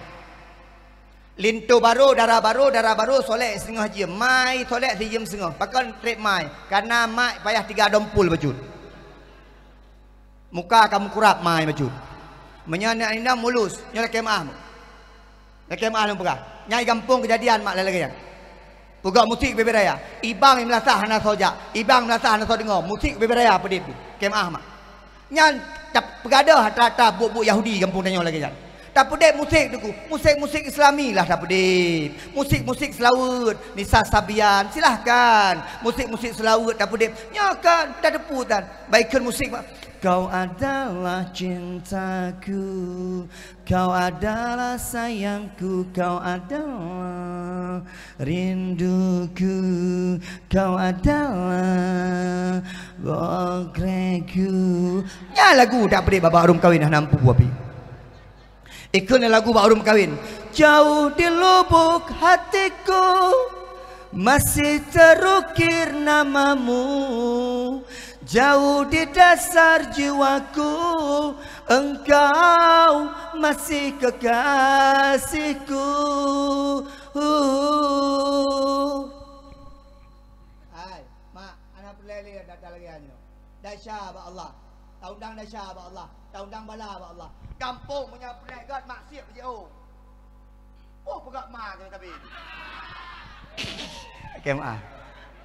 Linto barô, dara barô, dara barô, solek singoh jeuem. Mai solek sijeuem singoh. Pakon trép mai? Kareuna mak payah tiga dompul bacut. Muka ka meukurab mai bacut. Meunyoe aneuk inong mulus, nyoe lakèe meu'ah. Lakèe meu'ah lôn peugah. Nyang i gampông keujadian mak lagèe nyan. Peugah musik bubé raya. Ibang i meulasah hana soe jak. Ibang i meulasah hana soe deungoe. Musik bubé raya peudeh pih. Lakèe meu'ah mak. Nyan tap-, peugadôh atra-atra buet-buet Yahudi gampông tanyoe lagèe nyan. Tapeudeb musik Teungku, musik-musik Islami lah tapeudeb. Musik-musik seulaweuet, Nisa Sabian, silahkan. Musik-musik seulaweuet tapeudeb. Nyoe kan, tateupeu tan. Baikkan musik, Pak. Kau adalah cintaku, kau adalah sayangku, kau adalah rinduku, kau adalah bokreku. Nyan lagu tapeudeb bak arôm kawin hana mampu api. Ikheun lagu bak ureueng meukawen. Jauh di lubuk hatiku masih terukir namamu. Jauh di dasar jiwaku engkau masih kekasihku. Hai, mak, hana peureulèe lé data lagèe nyoe. Desya bak Allah. Taundang desya bak Allah. Taundang bala bak Allah. Gampông meunyoe peureulèe gèt maksiet jiôh. Oh, peugah ma keu tabi. Oke, maaf.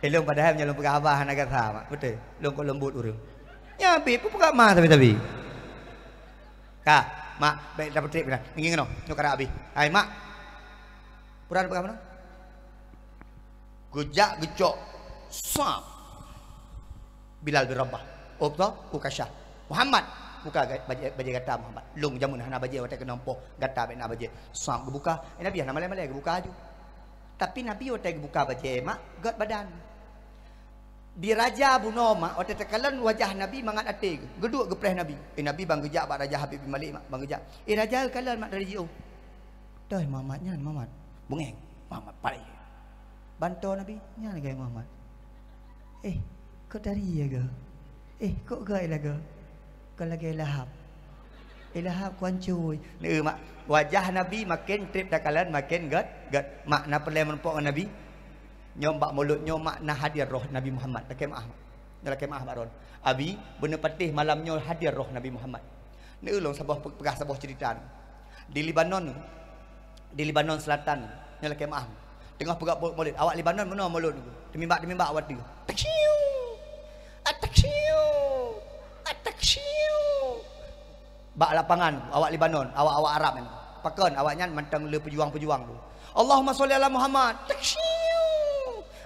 Eh, lôn padahai meunyoe lôn peugah haba hana gata, mak. Beutôi. Lôn kok leumbot ureueng. Nyan pih peugah ma tabi-tabi. Ka, mak, bèk tapeutrép keunan. Ngieng keunoe, nyoe karap abéh. Hai, mak. Peue na peugah meunoe? Geujak geucok sab Bilal bin Rabah. Oh, beutôi? Ukasyah. Muhammad, buka ga-, bajèe, bajèe gata Muhammad. Lôn jameun hana bajèe watèe keunoe poh, gata bèk na bajèe. Sab geubuka. Eh, Nabi hana malèe-malèe geubuka laju. Tapi Nabi watèe geubuka bajèe mak, gèt badan. Di raja bunoe mak, watèe takalon wajah Nabi mangat até geuh. Geuduek geupreh Nabi. Eh, Nabi ban geujak bak Raja Habib bin Malik mak, ban geujak. Eh, raja kalon mak dari jiôh. Toh Muhammad nyan, Muhammad. Beungèng, Muhammad palèe. Ban toe Nabi, nyan lagèe Muhammad. Eh, kok tari ya geuh? Eh, kok gèt lagèe? Kon lagèe Lahab. Eh, Lahab kuancôi. Neu mak, wajah Nabi maken trép takalon maken gèt, gèt. Mak na peureulèe meurumpok ngon Nabi? Nyoe bak mulod nyoe mak na hadir roh Nabi Muhammad. Lakèe meu'ah. Nyoe lakèe meu'ah bak droen. Abi, beuneupatéh malam nyoe hadir roh Nabi Muhammad. Neu lôn saboh pe-, peugah saboh ceurita. Di Lebanon, di Lebanon Selatan, nyoe lakèe meu'ah. Teungoh peugah mulod, awak Lebanon meunoe mulod. Teumimbak-teumimbak awak tu. Taksiu! Ataksiu! Ataksiu! Bak lapangan, awak Lebanon, awak-awak Arab nyan. Pakon awak nyan mantong le peujuang-peujuang tu. Allahumma sholli ala Muhammad. Taksiu!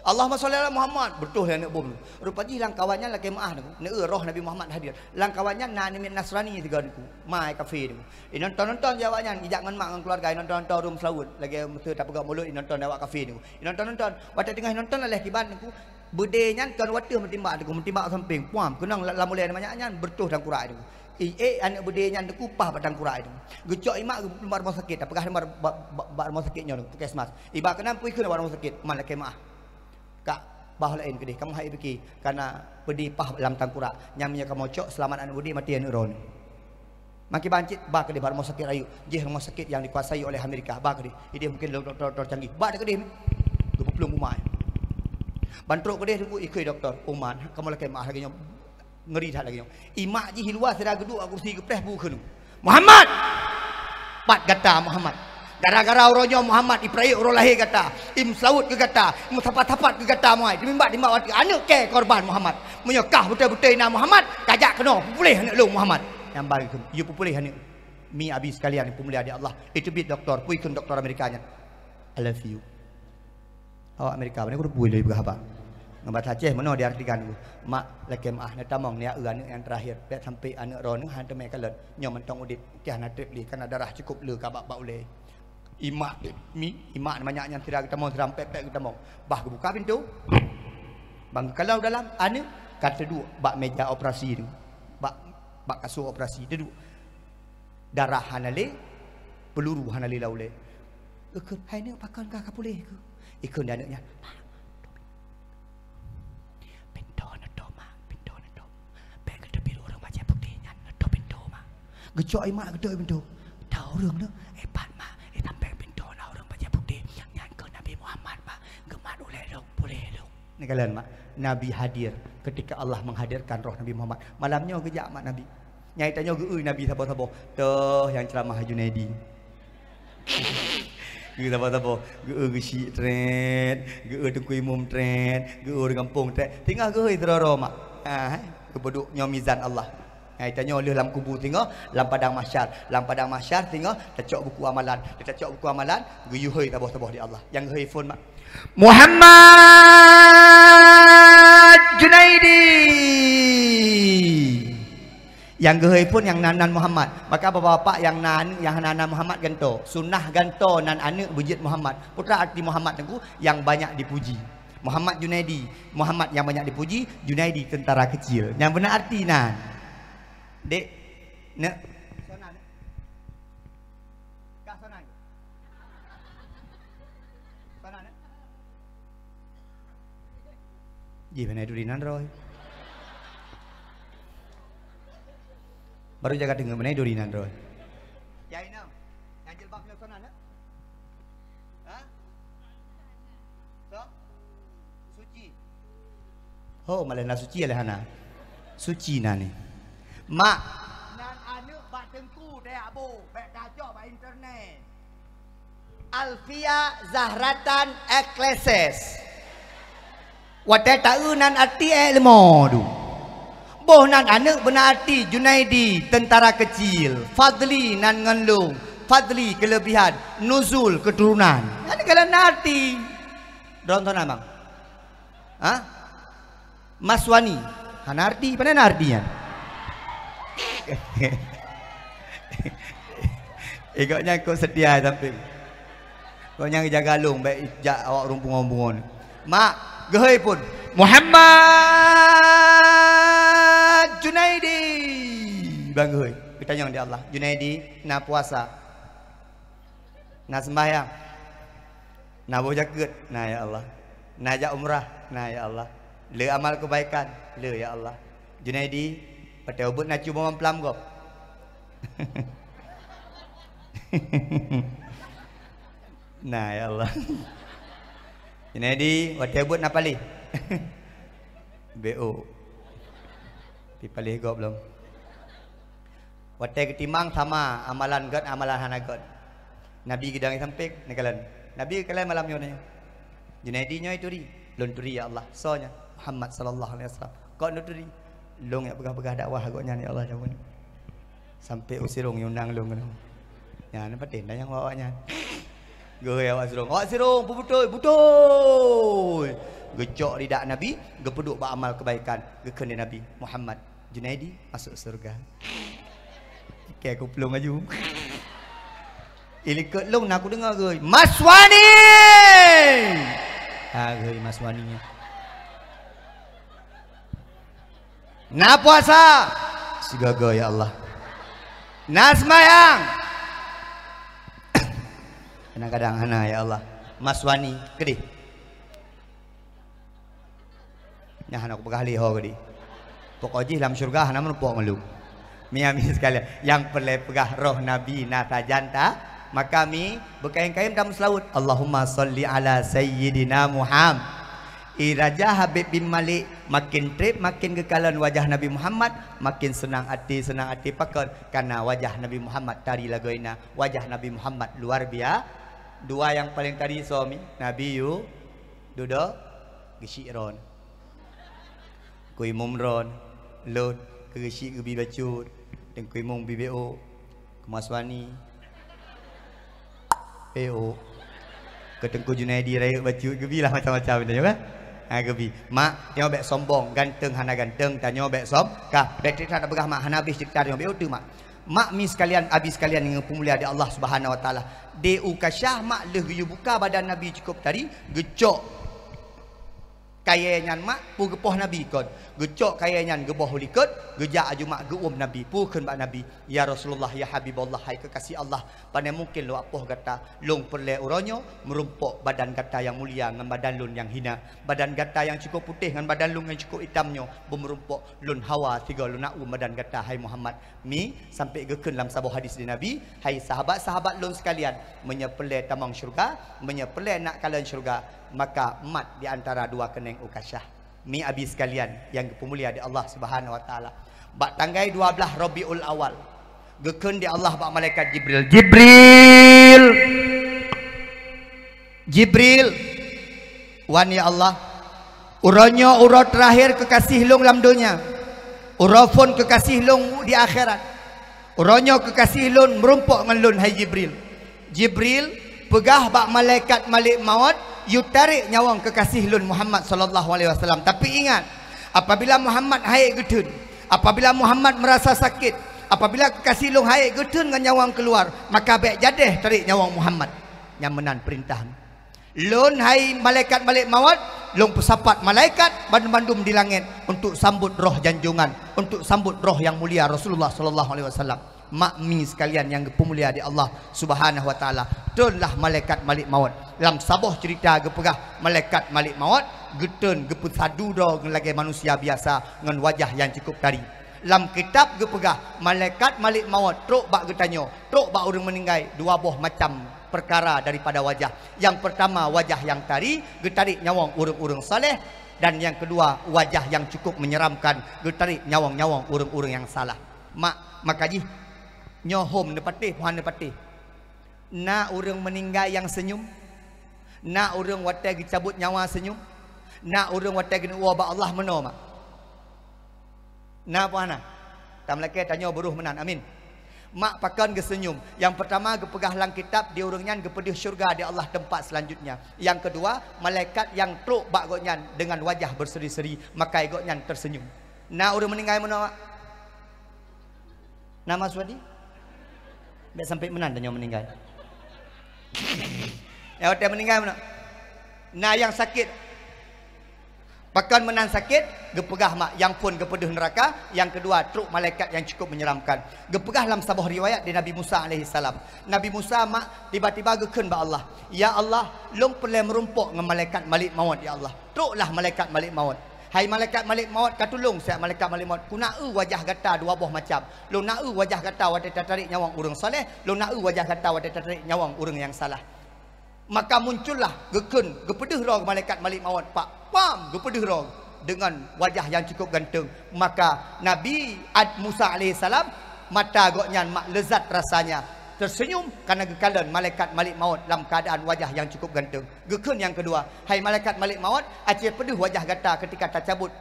Allahumma sholli ala Muhammad. Beutôi lé aneuk bom tu. Rupa jih lam kawan nyan lakèe meu'ah tu. Neu roh Nabi Muhammad hadir. Lam kawan nyan na aneuk miet Nasrani sigoe tu. Mai kafé tu. Inonton-nonton jih awak nyan. Ijak ngon mak ngon keuluwarga. Inonton-nonton rhueng seulaweuet. Lagèe meuseu tapeugah mulod inonton awak kafé tu. Inonton-nonton. Watèe teungoh inonton aléh kiban tu. Beudé nyan kon watèe meutimbak tu. Meutimbak sampéng. Puam. Keunong la-, lam ulèe manyak nyan. Beutôi tangkurak tu. I, eh, aneuk beudé nyan teungku paih bak tangkurak itu. Geucok imak geupeuleumah rumoh sakét, tapeugah bak, bak, bak, bak rumoh sakét nyoe, puskesmas. Iba keunan pui kheun bak rumoh sakét, man lakèe meu'ah. Kak, bah laén keudeh, kamoe hai pike, kana beudé paih lam tangkurak. Nyan meunyoe kamoe cok, seulamat aneuk beudé, maté aneuk droeneuh. Makiban cit, ba keudeh bak rumoh sakét rayeuk. Jih rumoh sakét nyang dikuasai oleh Amerika, ba keudeh. Ideh mungkin doktor-doktor canggih. Ba keudeh, geupeuplong bak ma. Ban trok keudeh teungku, ikheun doktor, "Oh man, kamoe lakèe meu'ah lagèe nyoe." Ngeri that lagèe nyoe. Imak jih i luwa sira geuduek bak kursi geupreh bu kheun. "Muhammad! Pat gata Muhammad? Gara-gara uroe nyoe Muhammad ipeurayeuk uroe lahé gata, imeusaweuet keu gata, imeusapat-sapat keu gata muai, teumimbak-timbak watèe aneuk kèe korban Muhammad. Meunyoe kah beutôi-beutôi na Muhammad, kajak keunoe pupuléh aneuk lôn Muhammad." Nyang bari kheun, "Yue pupuléh aneuk." Mi abi sekalian peumulia di Allah, itu biet doktor, pui kheun doktor Amerika nyan, "I love you." Awak Amerika bak nyoe kuteupue lé peugah haba. Ngon bahasa Aceh meunoe diartikan, "Mak, lakèe meu'ah neutamong neuk eu aneuk nyang teurakhir. Bèk sampai aneuk droeneuh hana teumè kalon. Nyoe mantong udép, keuh hana trép lé, kana darah cukôp le ka bak, bak ulèe." Imak, mi, imak manyak nyan sira geutamong, sira pèt-pèt geutamong. Bah geubuka pintoe. Ban geukalon dalam, aneuk ka teuduek bak meja operasi tu. Bak, bak kasô operasi teuduek. Darah hana lé, peuluru hana lé lam ulèe. Geukheun, "Hai neuk, pakon kah ka puléh keuh?" Ikheun di aneuk nyan, "Mak, pintoe neutuek, Mak, pintoe neutuek. Bèk geuteubiet ureueng bajèe putéh nyan neutuek pintoe, Mak." Geucok imak geutuek pintoe. Tao ureueng nyoe, "Eh, pat, Mak, eh, sampéng pintoe na ureueng bajèe putéh. Nyan keuh Nabi Muhammad, Mak. Geumat ulèe lôn, puléh lôn." Neukalon, Mak, Nabi hadir ketika Allah menghadirkan roh Nabi Muhammad. Malam nyoe geujak mak Nabi. Nyang tanyoe geu-eu Nabi saboh-saboh. Toh nyang ceuramah Junaidi. Geu saboh-saboh. Geu-eu geuchik trét, geu-eu Teungku Imum trét, geu-eu ureueng gampông trét. Singoh geu-eu sidroe-droe, Mak. Ah, hai, geupeuduek nyoe mizan Allah. Hai, tanyoe lheueh lam kubu singoh, lam padang mahsyar. Lam padang mahsyar singoh, tacok buku amalan. Tacok buku amalan, geuyue hôi saboh-saboh di Allah. Nyang geuhôi phon mak, Muhammad Junaidi. Nyang geuhôi phon nyang nan-nan Muhammad. Maka bapak-bapak nyang nan, nyang hana nan Muhammad gantoe. Sunnah gantoe nan aneuk beujeuet Muhammad. Peue arti Muhammad teungku? Nyang banyak dipuji. Muhammad Junaidi, Muhammad yang banyak dipuji, Junaidi tentara kecil. Nyang beuna arti nan. Dek, neuk. Sona neuk. Ka sona neuk. Sona neuk. Ji, mana duri nan roh. Baru jaga teungoh, mana duri nan roh. Yai nam. Nyang jilbab nyoe sona neuk. Ha? Soe? Suci. Oh, malah na suci lé hana. Suci na ni. Mak. Nan aneuk bak teungku dayah boh, bèk tacok bak internet. Alfia Zahratan Ekleses. Watèe taeu nan arti èk leumo du. Boh nan aneuk beuna arti Junaidi, tentara kecil, Fadli nan ngon lôn, Fadli kelebihan, Nuzul keturunan. Nyan keuh na arti. Droeneuh na, Bang? Ha? Maswani. Hana arti, pane na arti nyan? Eh, gobnyan kok seutia sampéng. Gobnyan jaga lôn, bèk jak awak ureueng pungo-pungo. Mak, geuhôi phon. Muhammad Junaidi. Bang geuhôi. Geutanyong di Allah. Junaidi, na puasa? Na seumbahyang? Na boh jakeuet? Na, ya Allah. Na jak umrah? Na, ya Allah. Le amal keubaikan? Le, ya Allah. Junaidi, watèe ubeuet na cue bom amplam gob? Na, ya Allah. Junaidi, watèe ubeuet na paléh? Beu. Pi paléh gob lom. Watèe geutimang sama amalan gèt, amalan hana gèt. Nabi geudong sampéng, neukalon. Nabi kalon malam nyoe nyoe. Junaidi nyoe turi. Lôn turi, ya Allah. Soe nyan? Muhammad sallallahu alaihi wasallam. Kok neuturi? Lôn nyang peugah-peugah dakwah gobnyan, ya Allah, jameun. Sampé u Sirong nyang undang lôn keunoe. Nyan patéh na nyang awak nyan. Geuhôi awak Sirong. Awak Sirong, beutôi, beutôi. Geucok lidah Nabi, geupeuduek bak amal keubaikan. Geukheun lé Nabi, Muhammad Junaidi masuk syurga. Oke, kuplueng laju. Ilikot lôn na kudeungoe geuhôi, Maswani! Ha, geuhôi Maswani. Na puasa? Sigoe-goe, ya Allah. Na seumayang? Kadang-kadang hana, ya Allah. Maswani, keudéh. Nyan hana kupeugah lé ho keudéh. Pokok jih lam syeuruga hana meurumpok ngon lôn. Miami sekalian, nyang peureulèe peugah roh Nabi na sajan ta, maka mi beukayém-kayém tameuseulaweuet. Allahumma shalli ala sayyidina Muhammad. I Raja Habib bin Malik makin trép makin geukalon wajah Nabi Muhammad, makin seunang até, seunang até pakon, karena wajah Nabi Muhammad tari lagoina, wajah Nabi Muhammad luar bia-, dua nyang paleng tari soe mi, Nabi yu-, dudoe, geusyik droen. Teungku Imum droen, lôn, keu geusyik geubi bacut, Teungku Imum bi B O, keu Maswani, P O. Keu Teungku Junaidi rayeuk bacut geubi lah macam-macam tanyoe kan? Ha, geubi. Mak, tanyoe bèk sombong, ganteng hana ganteng, tanyoe bèk som-, ka, bèk trép that tapeugah mak, hana habéh ceurita tanyoe, bèk uteuk mak. Mak mi sekalian, abi sekalian nyang geupeumulia di Allah Subhanahu wa Taala. Di Ukasyah mak lheueh geuyue buka badan Nabi cukup tadi, geucok kayèe nyan mak, peue geupoh Nabi kon. Geucok kayèe nyan geuboh u likot, geujak aju mak geuuem Nabi. Peue kheun bak Nabi, "Ya Rasulullah, ya Habibullah, hai kekasih Allah, pane mungken lôn apoh gata. Lôn peureulèe uroe nyoe meurumpok badan gata nyang mulia ngon badan lôn nyang hina. Badan gata nyang cukup putéh ngon badan lôn nyang cukup itam nyoe beumeurumpok. Lôn hawa sigoe lôn na uem badan gata, hai Muhammad." Mi, sampai geukheun lam saboh hadis di Nabi, "Hai sahabat-sahabat lôn sekalian, meunyoe peureulèe tamong syeuruga, meunyoe peureulèe na kalon syeuruga, maka mat di antara dua keuneung Ukasyah." Mi abi sekalian nyang geupeumulia di Allah Subhanahu wa Taala, bak tanggai dua blaih Rabiul Awal, geukheun di Allah bak malaikat Jibril, "Jibril, Jibril, wan ya Allah, uroe nyoe uroe teurakhir keukasih lôn lam donya. Uroe phon keukasih lôn di akhirat. Uroe nyoe keukasih lôn meurumpok ngon lôn, hai Jibril. Jibril, peugah bak malaikat Malik Maut, yue tarek nyawöng keukasih lôn Muhammad sallallahu alaihi wasallam. Tapi ingat, apabila Muhammad hait geutheun, apabila Muhammad meurasa sakét, apabila keukasih lôn hait geutheun ngon nyawöng keuluwa, maka bék jadéh tarek nyawöng Muhammad. Nyan meunan peurintah. Lôn, hai malaikat Malik Maut, lôn peusapat malaikat bandum-bandum di langét untuk sambot roh janjongan, untuk sambot roh nyang mulia Rasulullah sallallahu alaihi wasallam. Mak mi sekalian nyang geupeumulia di Allah Subhanahu wa Taala, treunlah malaikat Malik Maut. Lam saboh cerita geupeugah, malaikat Malik Maut geutreun geupeusadu droe ngon lagée manusia biasa ngon wajah nyang cukup tari. Lam kitab geupeugah, malaikat Malik Maut trok bak geutanyoe, trok bak ureuëng meuninggai dua boh macam peukara daripada wajah. Nyang peurtama, wajah nyang tari, geutarek nyawöng ureuëng-ureuëng saleh, dan nyang keudua, wajah nyang cukup meunyeramkan, geutarek nyawöng-nyawöng ureuëng-ureuëng nyang salah. Mak, maka jih nyoe hom neupatéh, hana neupatéh. Na ureuëng meuninggai nyang seunyum? Na ureuëng watée geucabot nyawa seunyum? Na ureuëng watée geuneuwoe bak Allah meunoe, mak? Na peue hana? Tameulakée tanyoe beurôh meunan. Amin. Mak pakon geuseunyum? Nyang peurtama geupeugah lam kitab, di ureuëng nyan geupeudeuh syeuruga di Allah teumpat seulanjutnya. Nyang keudua, malaikat nyang trok bak gobnyan deungon wajah beuseri-seri, makai gobnyan teuseunyum. Na ureuëng meuninggai meunoe, mak? Na Mas Wadi? Bék sampai meunan tanyoe meuninggai. Ya, watée meuninggai meunoe. Na nyang sakét. Pakon meunan sakét, geupeugah mak, nyang phon geupeudeuh neuraka, nyang keudua trok malaikat nyang cukup meunyeramkan. Geupeugah lam saboh riwayat di Nabi Musa alaihissalam. Nabi Musa mak tiba-tiba geukheun bak Allah, "Ya Allah, lôn peureulée meurumpok ngon malaikat Malik Maut, ya Allah." Troklah malaikat Malik Maut. "Hai malaikat Malik Maut, ka tulông siat malaikat Malik Maut. Keuneuk wajah gata dua boh macam. Lôn neuk wajah gata watée tatarek nyawöng ureuëng saleh, lôn neuk wajah gata watée tatarek nyawöng ureuëng nyang salah." Maka muncullah geukheun, geupeudeuh droe malaikat Malik Maut, pak, pam, geupeudeuh droe deungon wajah nyang cukup ganteng. Maka Nabi Ad-, Musa alaihissalam, mata gobnyan mak leuzat rasanya, teuseunyum kareuna geukalon malaikat Malik Maut lam keuadaan wajah nyang cukup ganteng. Geukheun nyang keudua, "Hai malaikat Malik Maut, aci peudeuh wajah gata keutika tacabot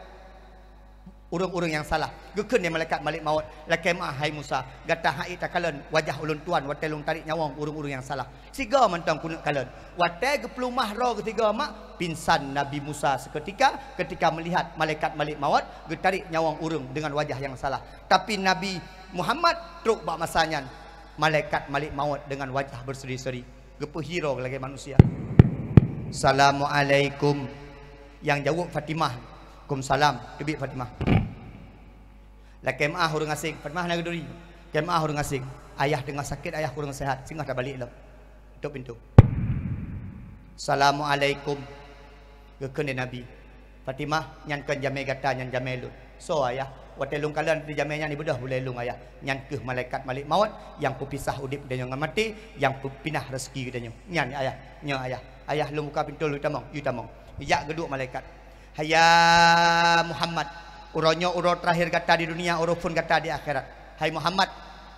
ureuëng-ureuëng nyang salah." Geukheun lé malaikat Malik Maut, "Lakée meuáh, hai Musa, gata han ék takalon wajah ulôn tuan watée lôn tarek nyawöng ureuëng-ureuëng nyang salah. Sigoe mantong keuneuk kalon." Watée geupeuleumah droe geusigoe mak, pingsan Nabi Musa seukeutika keutika meulihat malaikat Malik Maut geutarek nyawöng ureuëng deungon wajah nyang salah. Tapi Nabi Muhammad trok bak masa nyan, malaikat Malik Maut deungon wajah beuseri-seri. Geupeuhiro lagée manusia. "Assalamualaikum." Nyang jaweueb Fatimah. "Kumsalam." Teubiet Fatimah. "Lakée meuáh ureuëng aséng." Fatimah hana geuduri. "Lakée meuáh ureuëng aséng. Ayah teungoh sakét, ayah kurang seuhat. Singoh tabalek lom." Tutup pintoe. "Assalamualaikum." Geukheun lé Nabi, "Fatimah, nyan kon jamé gata, nyan jamé lôn." "Soe, Ayah?" "Watée lôn kalon di jamé nyan, ibeudôh bulée lôn, Ayah." "Nyan kheueh malaikat Malik Maut nyang peupisah udeb geutanyoe ngon maté, nyang peupinah raseuki geutanyoe. Nyan, Ayah, nyoe, Ayah. Ayah, lôn buka pintoe, lôn tamong." Yue tamong. Jak geuduek malaikat. "Hai ya Muhammad, uroe nyoe uroe teurakhé gata di dunia, uroe phon gata di akhirat. Hai Muhammad,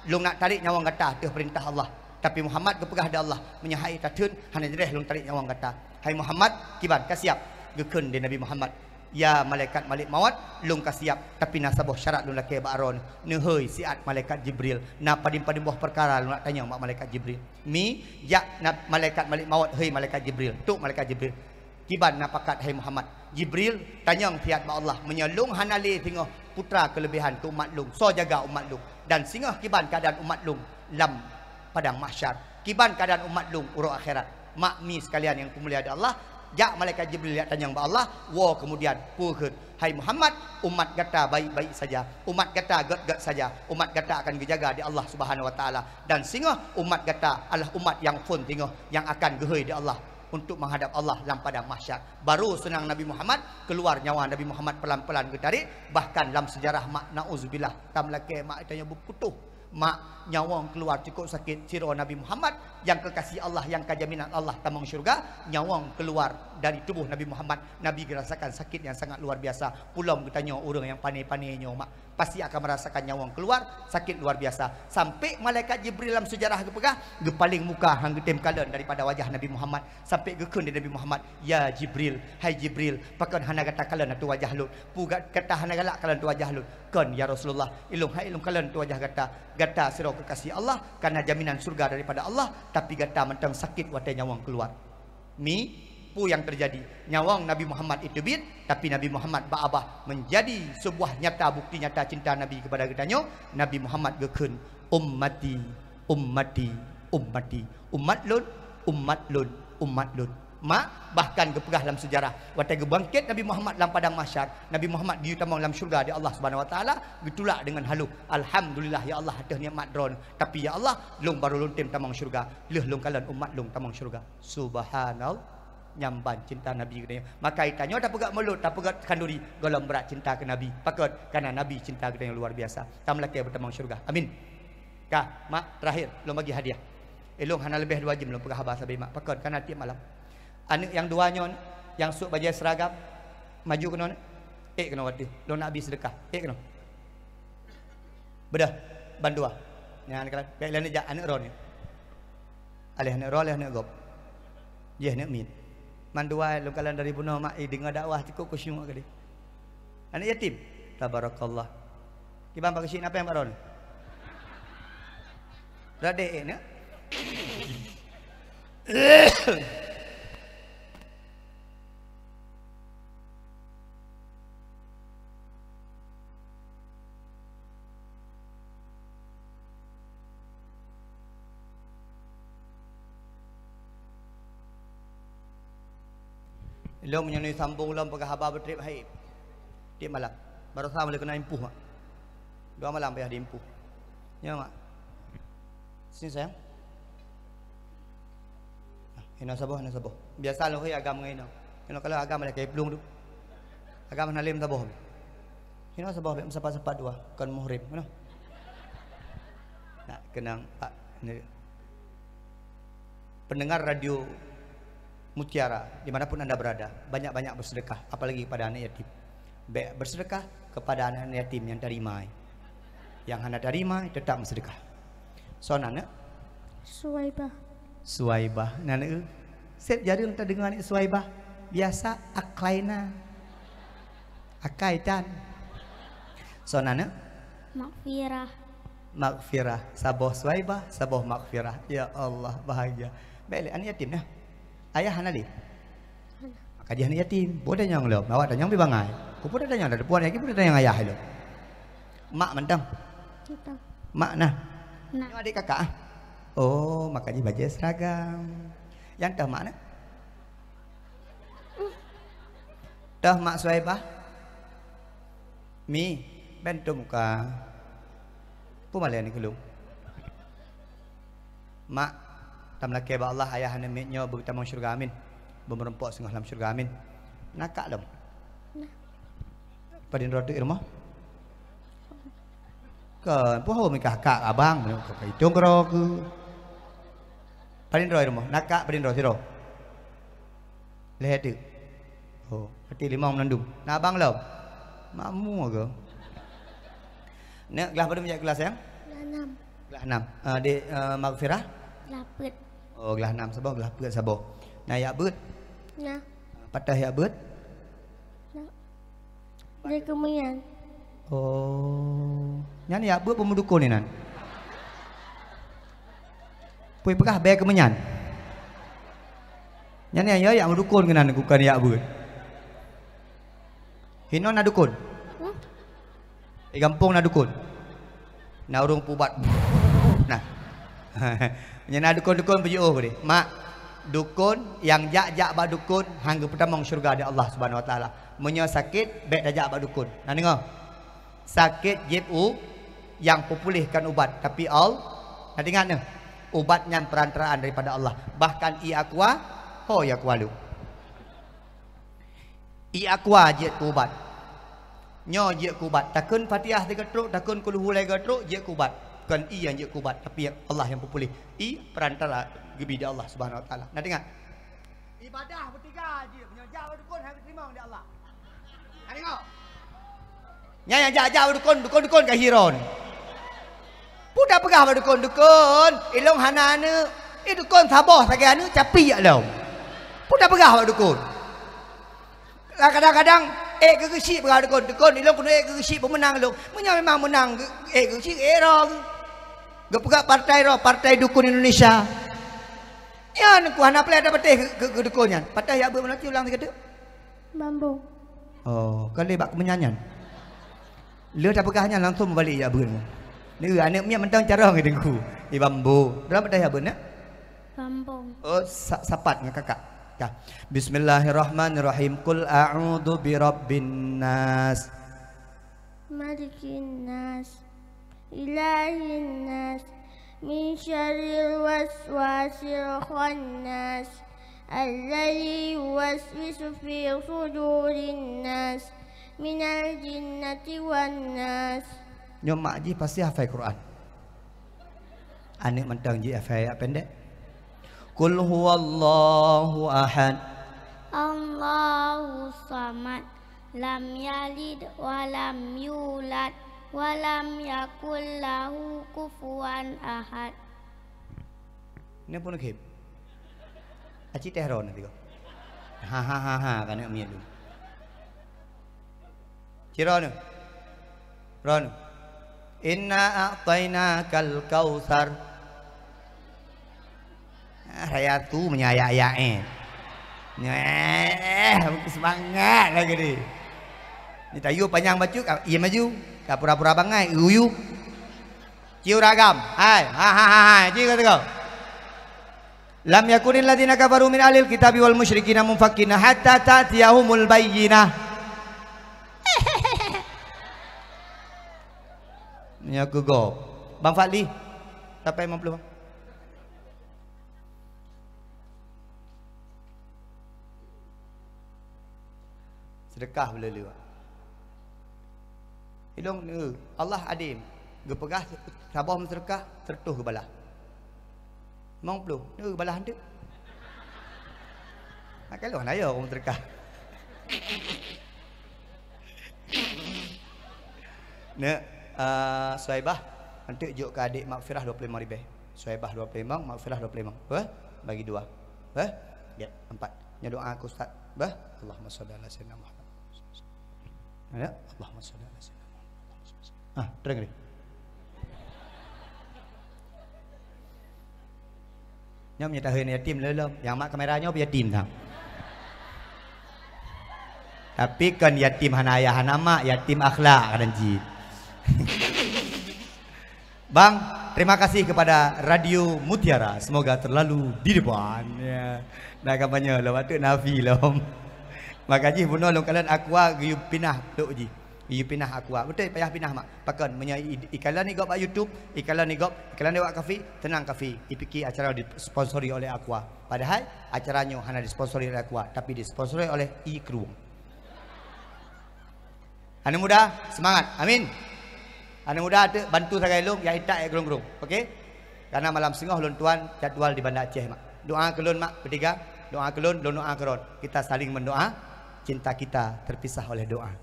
lôn neuk tarek nyawöng gata ateueh peurintah Allah." Tapi Muhammad geupeugah di Allah, "Meunyoe han ék tatheun, hana jadéh lôn tarek nyawöng gata." "Hai Muhammad, kiban, ka siab?" Geukheun lé Nabi Muhammad, "Ya malaikat Malik Maut, lôn ka siab, tapi na saboh syarat lôn lakée bak droeneuh." Neuhôi siat malaikat Jibril, "Na padum-padum boh peukara lôn neuk tanyong bak malaikat Jibril." "Mi, jak na malaikat Malik Maut, hôi malaikat Jibril." Trok malaikat Jibril. "Kiban na pakat, hai Muhammad?" "Jibril, tanyong siat bak Allah, meunyoe lôn hana lé singoh putra keuleubehan keu umat lôn, soe jaga umat lôn, dan singoh kiban keuadaan umat lôn lam padang mahsyar, kiban keuadaan umat lôn uroe akhirat." Mak mi sekalian nyang kumulia di Allah, jak malaikat Jibril jak tanyong bak Allah, woe keumudian, peue kheun, "Hai Muhammad, umat gata baik-baik saja, umat gata gét-gét saja, umat gata akan geujaga di Allah Subhanahu wa Taala, dan singoh umat gata adalah umat nyang phon singoh nyang akan geuhôi di Allah untuk menghadap Allah lam padang mahsyar." Baru seunang Nabi Muhammad keuluar, nyawa Nabi Muhammad pelan-pelan geutarek, bahkan lam seujarah mak, nauzubillah, tam lakée mak tanyoe beuputôh, Mak, nyawöng keuluar cukup sakét. Sidroe Nabi Muhammad nyang keukasih Allah, nyang ka jaminan Allah tamong syeuruga, nyawöng keuluar dari tuboh Nabi Muhammad. Nabi geurasakan sakét nyang sangat luar biasa. Pulom geutanyoe ureuëng nyang pané-pané nyoe, mak, pasti akan merasakan nyawöng keuluar sakét luar biasa. Sampai malaikat Jibril lam seujarah geupeugah, geupaleng muka han geutem kalon daripada wajah Nabi Muhammad. Sampai geukheun di Nabi Muhammad, "Ya Jibril, hai Jibril, pakon hana gata kalon ateueh wajah lôn? Peue ga-, gata hana galak kalon ateueh wajah lôn?" "Kon, ya Rasulullah, ilôn hai ilôn kalon ateueh wajah gata. Gata sidroe keukasih Allah, kana jaminan syeuruga daripada Allah, tapi gata mantong sakét watée nyawöng keuluar." Mi, peue nyang teujadi? Nyawöng Nabi Muhammad iteubiet, tapi Nabi Muhammad bak babah, menjadi sebuah nyata, bukti nyata cinta Nabi kepada geutanyoe. Nabi Muhammad geukheun, "Ummati, ummati, ummati." Umat lôn, umat lôn, umat lôn. Mak, bahkan geupeugah lam seujarah, watée geubangkét Nabi Muhammad lam padang mahsyar, Nabi Muhammad geuyue tamong lam syeuruga di Allah Subhanahu Wa Taala, geutulak deungon haloh, "Alhamdulillah, ya Allah, ateueh nikmat Droeneuh. Tapi, ya Allah, lôn barô lôn tem tamong syeuruga, lheueh lôn kalon umat lôn tamong syeuruga." Subhanallah. Nyan ban cinta Nabi geutanyoe. Maka geutanyoe tapeugét mulod, tapeugét khanduri, gohlom brat cinta keu Nabi. Pakon? Kana Nabi cinta geutanyoe luar biasa. Tameulakée beutamong syeuruga. Amin. Ka, mak, terakhir, lôn bagi hadiah. Ilôn hana leubeh dua jeuem lôn peugah haba sabe, mak. Pakon? Kana tieb malam. Aneuëk nyang dua nyoe, nyang sôk bajée seuragam, maju keunoe. Ék keunoe watée. Lôn nak bi seudeukah. Ék keunoe. Beudôh, bandua. Nyan kan, bék lé neujak aneuëk droeneuh. Aléh aneuëk droe, aléh aneuëk gob. Jéh aneuëk miet. Mandua lôn kalon dari bunoe, mak, i deungoe dakwah cukup khusyuk keudeh. Aneuëk yatim. Tabarakallah. Kiban bak keuchik na péng bak droeneuh? Radek ék na. Lôn meunyoe sambong lom peugah haba beutreb hai. Tieb malam. Barosa mulai keuneuk impuh, mak. Dua malam payah diimpuh. Ya, mak. Sini, sayang. Hinoe saboh, hinoe saboh. Biasa lôn hôi agam ngon hinoe. Hinoe kalau agam ada kai plueng tu. Agam hana lé meusaboh. Hinoe saboh bék meusapat-sapat dua, kon muhrim, hinoe. Nak keunong, Pak, ni. Pendengar Radio Mutiara, di mana pun anda berada, banyak-banyak bersedekah, apalagi kepada anak yatim. Bék bersedekah kepada anak yatim nyang tarima. Nyang hana tarima, tetap bersedekah. Soe nan, Neuk? Suwaibah. Suwaibah. Nan, Neuk? Seb jareueng tadeungoe aneuk Suwaibah. Biasa Aklaina. Akai tan. Soe nan, Neuk? Makfirah. Makfirah. Saboh Suwaibah, saboh Makfirah. Ya Allah, bahagia. Bék lé, aneuk yatim nah. Ayah hana lé? Hana. Maka jih aneuk yatim. Boh tanyong lom, awak tanyong pi bangai. Ku pun tanyong dah depan lagi, pun tanyong ayah lom. Mak mantong? Mantong. Mak nah? Nah. Nyoe adek kakak ah? Oh, maka jih bajée seragam. Nyang toh mak nah? Toh mak Suwaibah? Mi, ben tuem muka. Peue malée ni keulung? Mak, tameulakée bak Allah, ayah aneuk miet nyoe beutamong syeuruga, amin. Beumeurumpok singoh lam syeuruga, amin. Na kak lom? Nah. Padum droe teuk i rumoh? Kon, peue ho meukah kak abang, ka itong keudroe keuh. Padum droe i rumoh? Na kak padum droe, sidroe? Lhée teuk. Oh, berarti limong meunandum. Na abang lom? Makmu ke? Neuk, glah padum jak kelas, sayang? Glah enam. Glah enam. Ah, dek, ah, Maghfirah? Glah peuet. Oh, glah enam saboh, glah peuet saboh. Na jak beuet? Na. Pat toh jak beuet? Na. Bèe keumeunyan. Oh. Nyan jak beuet peue meudukon inan? Peue peugah bèe keumeunyan? Nyan ya, ya, jak meudukon keunan, bukan jak beuet. Hinoe na dukon? Hmm? Di gampông na dukon? Na ureueng peuubat. Nah. Nyan na dukon-dukon beujiôh deh. Mak, dukon nyang jak-jak bak dukon han geupeutamong syeuruga di Allah Subhanahu Wa Taala. Meunyoe sakét, bèk tajak bak dukon. Na deungoe? Sakét jieb u nyang peupuléh kon ubat, tapi Al-, na teuingat neuh, ubat nyan perantaraan daripada Allah. Bahkan ie aqua, ho ie aqua lôn. Ie aqua jeuet keu ubat. Nyoe jeuet keu ubat. Takheun Fatihah sigoe trok, takheun Qul Huwallahu lhèe goe trok, jeuet keu ubat. Kon ie nyang jeuet keu ubat, tapi Allah nyang peupuléh. Ie perantara geubi di Allah Subhanahu Wa Taala. Na teuingat? Ibadah beutiga jih, meunyoe jak bak dukon hana geuteurimong di Allah. Na teuingat? Nyan nyang jak-jak bak dukon, dukon-dukon ka hiron. Peue tapeugah bak dukon, "Dukon, ilôn hana aneuk." Eh, dukon saboh sagai aneuk, capi jak lom. Peue tapeugah bak dukon? Lah kadang-kadang ék keu geuchik peugah dukon, "Dukon, ilôn keuneuk ék keu geuchik peumeunang ilôn." Meunyoe memang meunang geu-, ék keu geuchik, ék droe geu-, geupeugah partai droe, Partai Dukun Indonesia. Nyan ku hana peulai tapatéh keu, keu, keu dukon nyan. Patéh jak beuet meunan ulang sigoe teuk. Bambu. Oh, ka lé bak keumeunyan nyan. Le tapeugah nyan langsung meubalek jak beuet. Ni aneuk miet mantong carông i teungku. Di bambu. Dalam patéh jak beuet nak? Bambu. Oh, sa-, sapat ngon kakak. Dah. Bismillahirrahmanirrahim. Qul a'udzu birabbin nas. Malikin nas. Ilahin nas. Min syarril waswasil khannas. Alladzi yuwaswisu fi sudurin nas. Minal jinnati wan nas. Nyoe mak jih pasti hafai Quran. Aneuk mantong jih hafai ayat pendek. Qul huwallahu ahad. Allahu samad. Lam yalid wa lam yulad. Wa lam yakul lahu kufuwan ahad. Nyoe pun khém. Aci teh ron tiga. Ha, ha, ha, ha, ka aneuk miet tu. Ci ron. Ron. Inna a'tainakal kautsar. Ah, raya tu meunyo ayak-ayak, eh. Nyeh, semangat lagi ni. Ni tayu panyang bacut, ah, iya maju. Ka pura-pura bangai, uyu. Ciu ragam. Hai, ha, ha, ha, ha, ciu kata kau. Lam yakunil ladzina kafaru min ahlil kitabi wal musyrikina munfakina hatta ta'tiyahumul bayyinah. Nyoe keu gob. Bang Fadli, sampai lima puluh, Bang. Sedekah beuleu-leu. Ilong, eh, Allah adil. Geupeugah saboh meuseudeukah, seureutôh geubalah. Limong ploh, nyoe geubalah hantu. Nak kalon ayo ureueng meuseudeukah. Neuk, eh, Suhaibah, hantu jok keu adek Makfirah dua puluh lima ribèe. Suhaibah dua puluh lima, Makfirah dua puluh lima. Beh? Bagi dua. Beh? Ya, empat. Nyoe doa keu ustaz. Beh? Allahumma shalli ala sayyidina Muhammad. Ya, Allahumma shalli ala sayyidina Muhammad. Ah, terang deh. Nyoe meunyo tahun yatim lom, nyang mak kamera nyoe yatim sang. Tapi kon yatim hana ayah hana mak, yatim akhlak kadang jih. Bang, terima kasih kepada Radio Mutiara. Semoga terlalu di depan. Ya. Dah kampanye lom, batuk nafi lom. Maka jih bunoe lôn kalon Aqua geuyue pinah tok jih. Geuyue pinah Aqua. Beutôi payah pinah mak. Pakon meunyo i-, iklan ni gop bak YouTube, iklan ni gop, iklan ni wak kafe, tenang kafe. Ipike acara disponsori oleh Aqua. Padahai acara nyoe hana disponsori oleh Aqua, tapi disponsori oleh Ikrueng. Aneuk muda, semangat. Amin. Aneuk muda, teuk bantu sagai lôn, ya itak, ya gerung-gerung. Oke? Karena malam singoh lôn tuan jadwal di Banda Aceh, mak. Doa keu lôn, mak, bertiga. Doa keu lôn, lôn doa keu droen. Kita saling mendoa, cinta kita terpisah oleh doa.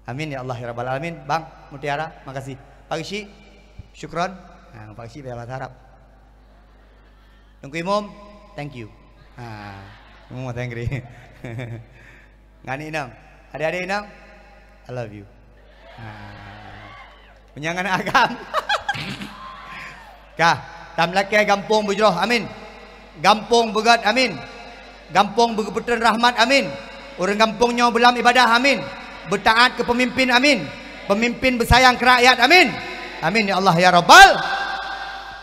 Amin ya Allah ya Rabbal Alamin. Bang Mutiara, makasih. Pak Geuchik, syukron. Ha, Pak Geuchik bela bahasa Arab. Teungku Imum, thank you. Ha, Imum thank you. Ngan Inong. Adik-adik Inong, I love you. Ha. Meunyo ngon agam. Ka, tam lakèe gampông beujroh, amin. Gampông beugöt, amin. Gampông beugeupeutrön rahmat, amin. Ureueng gampông nyoe beulam ibadah, amin. Beutaat keu peumimpin, amin. Peumimpin beusayang keu rakyat, amin. Amin ya Allah ya Rabbal.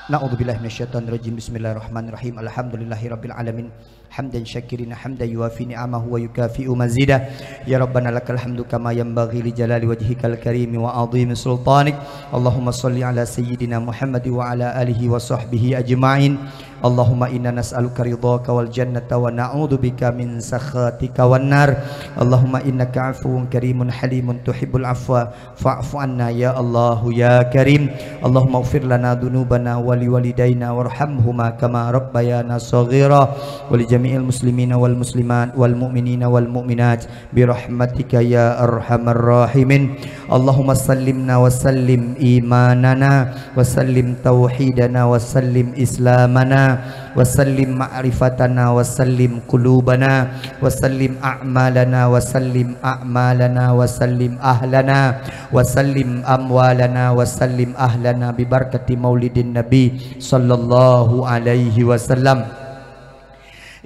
Na'udzubillahi minasyaitonirrajim. Bismillahirrahmanirrahim. Alhamdulillahirabbil alamin. Hamdan syakirina hamdan yuwafi ni'amahu wa yukafi'u mazidah. Ya Rabbana lakal hamdu kama yanbaghi li jalali wajhikal karimi wa azimi sultanik. Allahumma salli ala sayyidina Muhammad wa ala alihi wa sahbihi ajma'in. Allahumma inna nas'aluka ridhaka wal jannata wa na'udzubika min sakhatika wan nar. Allahumma innaka afuwun karimun halimun tuhibbul afwa fa'fu anna ya Allahu ya Karim. Allahumma ighfir lana dzunubana wa liwalidaina warhamhuma kama rabbayana shaghira wa li jami'il muslimina wal muslimat wal mu'minina wal mu'minat birahmatika ya arhamar rahimin. Allahumma sallimna wa sallim imanana wa sallim tauhidana wa sallim islamana wa sallim ma'rifatana wa sallim qulubana wa sallim a'malana wa sallim a'malana wa sallim ahlana wa sallim amwalana wa sallim ahlana bi barakati maulidin nabi sallallahu alaihi wasallam.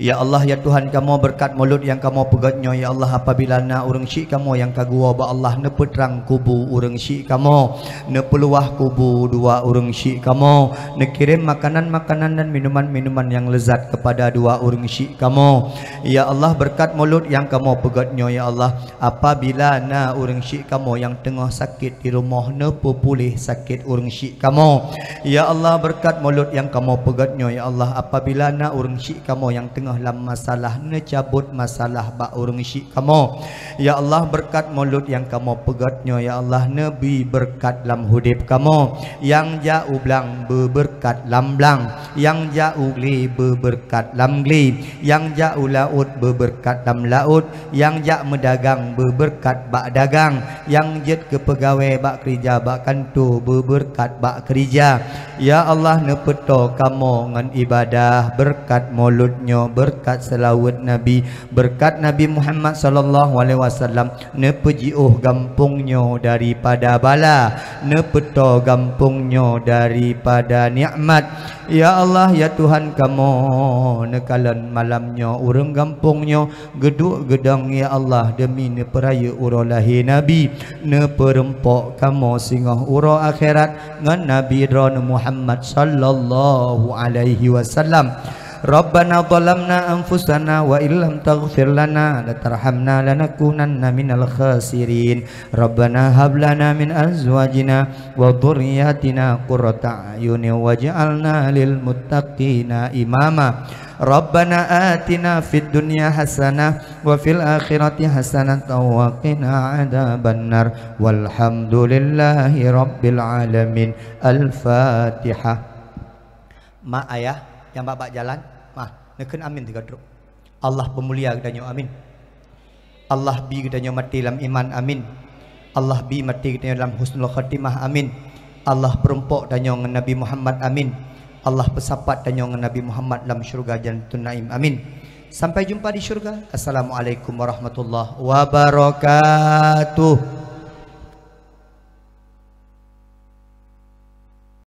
Ya Allah, ya Tuhan kamoe, beureukat mulod nyang kamoe peugét nyoe, ya Allah, apabila na ureuëng syik kamoe nyang ka geuwoe bak Allah neupeutrang kubu ureuëng syik kamoe, neupeuluwah kubu dua ureuëng syik kamoe, neukirém makanan-makanan dan minuman-minuman nyang leuzat keupada dua ureuëng syik kamoe. Ya Allah, beureukat mulod nyang kamoe peugét nyoe, ya Allah, apabila na ureuëng syik kamoe nyang teungoh sakét di rumoh, neupeupuléh sakét ureuëng syik kamoe. Ya Allah, beureukat mulod nyang kamoe peugét nyoe, ya Allah, apabila na ureuëng syik kamoe nyang teungoh lam masalah, neucabot masalah bak ureuëng syik kamoe. Ya Allah, beureukat mulod nyang kamoe peugét nyoe, ya Allah, neubi beureukat lam udeb kamoe. Nyang jak u blang beubeureukat lam blang, nyang jak u glé beubeureukat lam glé, nyang jak u laôt beubeureukat lam laôt, nyang jak meudagang beubeureukat bak dagang, nyang jeuet keu peugawée bak keurija bak kantô beubeureukat bak keurija. Ya Allah, neupeutoe kamoe ngon ibadah, beureukat mulod nyoe, beureukat seulaweuet Nabi, beureukat Nabi Muhammad sallallahu alaihi wasallam, neupeujiôh gampông nyoe daripada bala, neupeutoe gampông nyoe daripada nikmat. Ya Allah, ya Tuhan kamoe, neukalon malam nyoe ureuëng gampông nyoe geuduek geudong, ya Allah, deumi neupeurayeuk uroe lahé Nabi, neupeurumpok kamoe singoh uroe akhirat ngon Nabi Droeneueh Muhammad sallallahu alaihi wasallam. Rabbana zalamna anfusana wa illam taghfir lana wa tarhamna lanakunanna minal khasirin. Rabbana hab lana min azwajina wa dzurriyyatina qurrata a'yunin waj'alna lil muttaqina imama. Rabbana atina fid dunya hasanah wa fil akhirati hasanatan wa qina adzabannar. Walhamdulillahi rabbil alamin. Al-Fatihah. Mak ayah nyang bak-bak jalan, mah, neukheun amin sigoe trok. Allah peumulia geutanyoe, amin. Allah bi geutanyoe maté lam iman, amin. Allah bi maté geutanyoe lam husnul khatimah, amin. Allah peurumpok tanyoe ngon Nabi Muhammad, amin. Allah peusapat tanyoe ngon Nabi Muhammad lam syeuruga Jannatun Naim, amin. Sampai jumpa di syeuruga. Assalamualaikum warahmatullahi wabarakatuh.